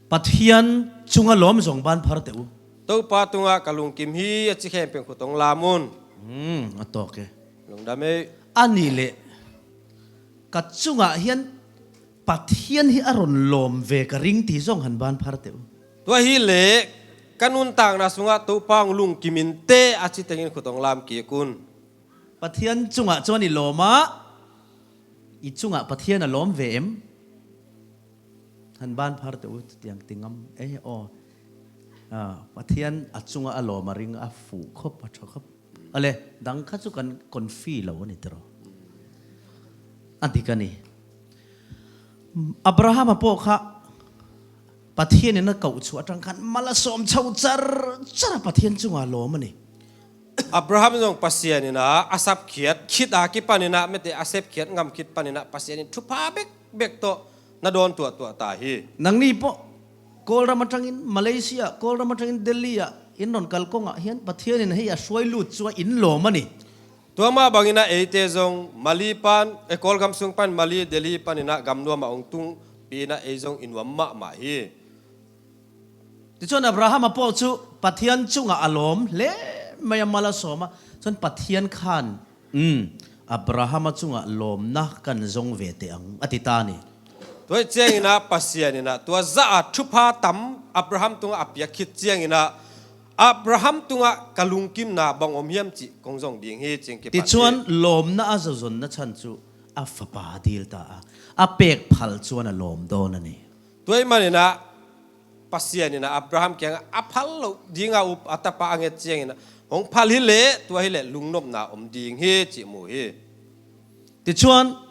Pathian chunga lawm zawng ban phar teh u. Topa tungah ka lungkim hi a chi khempeuh khut hong lam un. Hmm, a tawk e. Lungdam ei. A nih leh, ka chungah hian Pathian hi a rawn lawm ve ka ring tih zawng han ban phar teh u. Tua hi leh, ka nuntakna sungah Topa hong lungkim in teh a chi tengin khut hong lam kik un. Pathian chungah chuan i lawm a, i chungah Pathian a lawm ve em? Han ban phar teh u, chutiang ti ngam e aw. Ah, Pathian a chunga a lawm a ring a, fuh khawp, a ṭha khawp. Awle, dang kha chu kan confi lo a ni tiraw. A dik a ni. Abrahama pawh kha Pathianin a koh chhuah aṭang khan mal a sawm chho char char a, Pathian chungah a lawm a ni. Abraham zawng Pasian inah a sapkhiat khit a kipan inah mete a sepkhiat ngam khit pan inah Pasian in thupha bek bek tawh na dawn tuah tuah ta hi. Nangni pawh Kawlram aṭangin Malaysia, Kawlram aṭangin Delhi ah in rawn kal kawngah hian Pathian in hei a hruai lut chu a in lawm a ni. Tua mah bangin a eite zong Mali pan, e, Kawlgam sung pan Mali, Delhi pan inah gam nuam a hong tung pi inah ei zong i nuam mahmah hi. Tichuan Abrahama pawh chu Pathian chungah a lawm hle mai a, mal a sawm a. Chuan Pathian khan, um, Abrahama chungah lawmna kan zawng ve teh ang, a ti ta ni. Tua hi chianginah Pasian inah tua zah a thupha tam Abraham tungah a piak khit chianginah Abraham tungah ka lungkimna bang awm hiam cih kong zawng ding hi, cih kipan hi. Tichuan lawmna a zawzawnna chhan chu a fapa dil ta a, a pek phal chuan a lawm dawn a ni. Tua hih maninah Pasian inah Abraham kiangah a phal loh dinga up a tapa a nget chianginah hong phal hi leh, tua hi leh lungnopna awm ding hi cih mu hi. Tichuan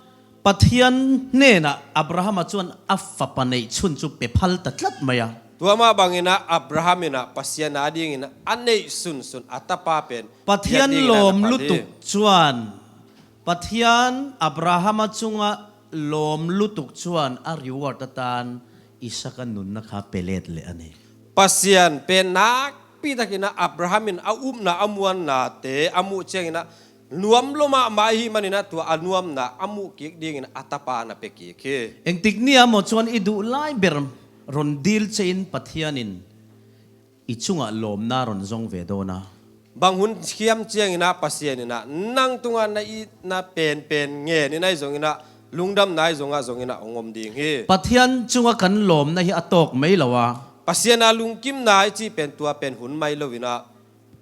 Pathian hnenah Abrahama chuan a fapa neih chhun chu pe phal ta tlat mai a. Tua mah banginah Abraham inah Pasian a dinginah a neih sunsun a tapa pen Pathian lawm lutuk chuan, Pathian Abrahama chunga lawm lutuk chuan a reward atan Isaka nunna kha pe let leh a ni. Pasian pen nakpi takinah Abraham in a upna a muannate a muh chianginah nuam lo mahmah ahih maninah tua a nuamna a muh kik dingin a tapa na pe kik hi. Engtik nia maw chuan i duh lai ber rawn dil chein Pathian in i chungah lawmna rawn zawng ve dawn a. Bang hun hiam chianginah Pasian inah nang tungah na itna penpen ngenin ahi zonginah lungdamna ahi zongah zonginah hong awm ding hi. Pathian chunga kan lawmna hi a tawk mai lo a. Pasian a lungkimna i cih pen tua pen hun mai loinah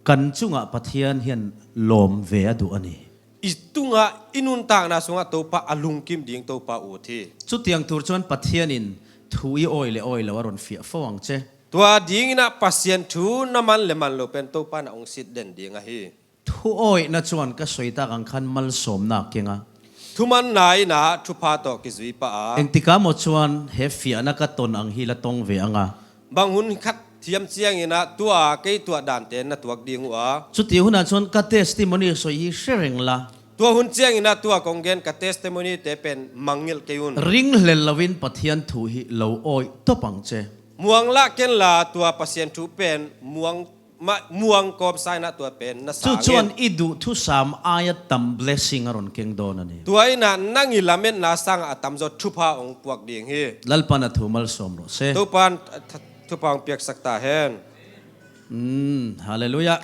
kan chungah Pathian hian lawm ve a duh a ni. I tungah i nuntakna sungah Topa a lungkim ding Topa ut hi. Chutiang tur chuan Pathian in thu i awi leh awi lo a rawn fiah fo ang che. Tua dinginah Pasian thu na man leh man lo pen Topa na hong sit den ding ahi. Thu awihna chuan ka sawi tak ang khan malsawmna a keng a. Thumanna inah thupha tawh kizui pah a. Engtikah maw chuan he fiahna ka tawn ang hi la tawng ve ang a. Bang hun khat hiam chianginah tua kei tuah dante na tuak ding uh a. Chuti hunah chuan ka testimony sawi hi hre reng la. Tua hun chianginah tua kong gen ka testimony te pen mangngilh kei un. Ringhlel loin Pathian thu hi lo awih tawp ang che. Muang lah ken la tua Pasian thu pen muang mah, muang kawmsa inah tua pen na sang in. Chu chuan i duh thusam aia tam blessing a rawn keng dawn a ni. Tua inah nang i lametna sangah a tamzaw thupha hong puak ding hi. Lalpan a thu malsawm rawh se. Topan a th-, thupha hong piaksak ta hen. Mm, hallelujah.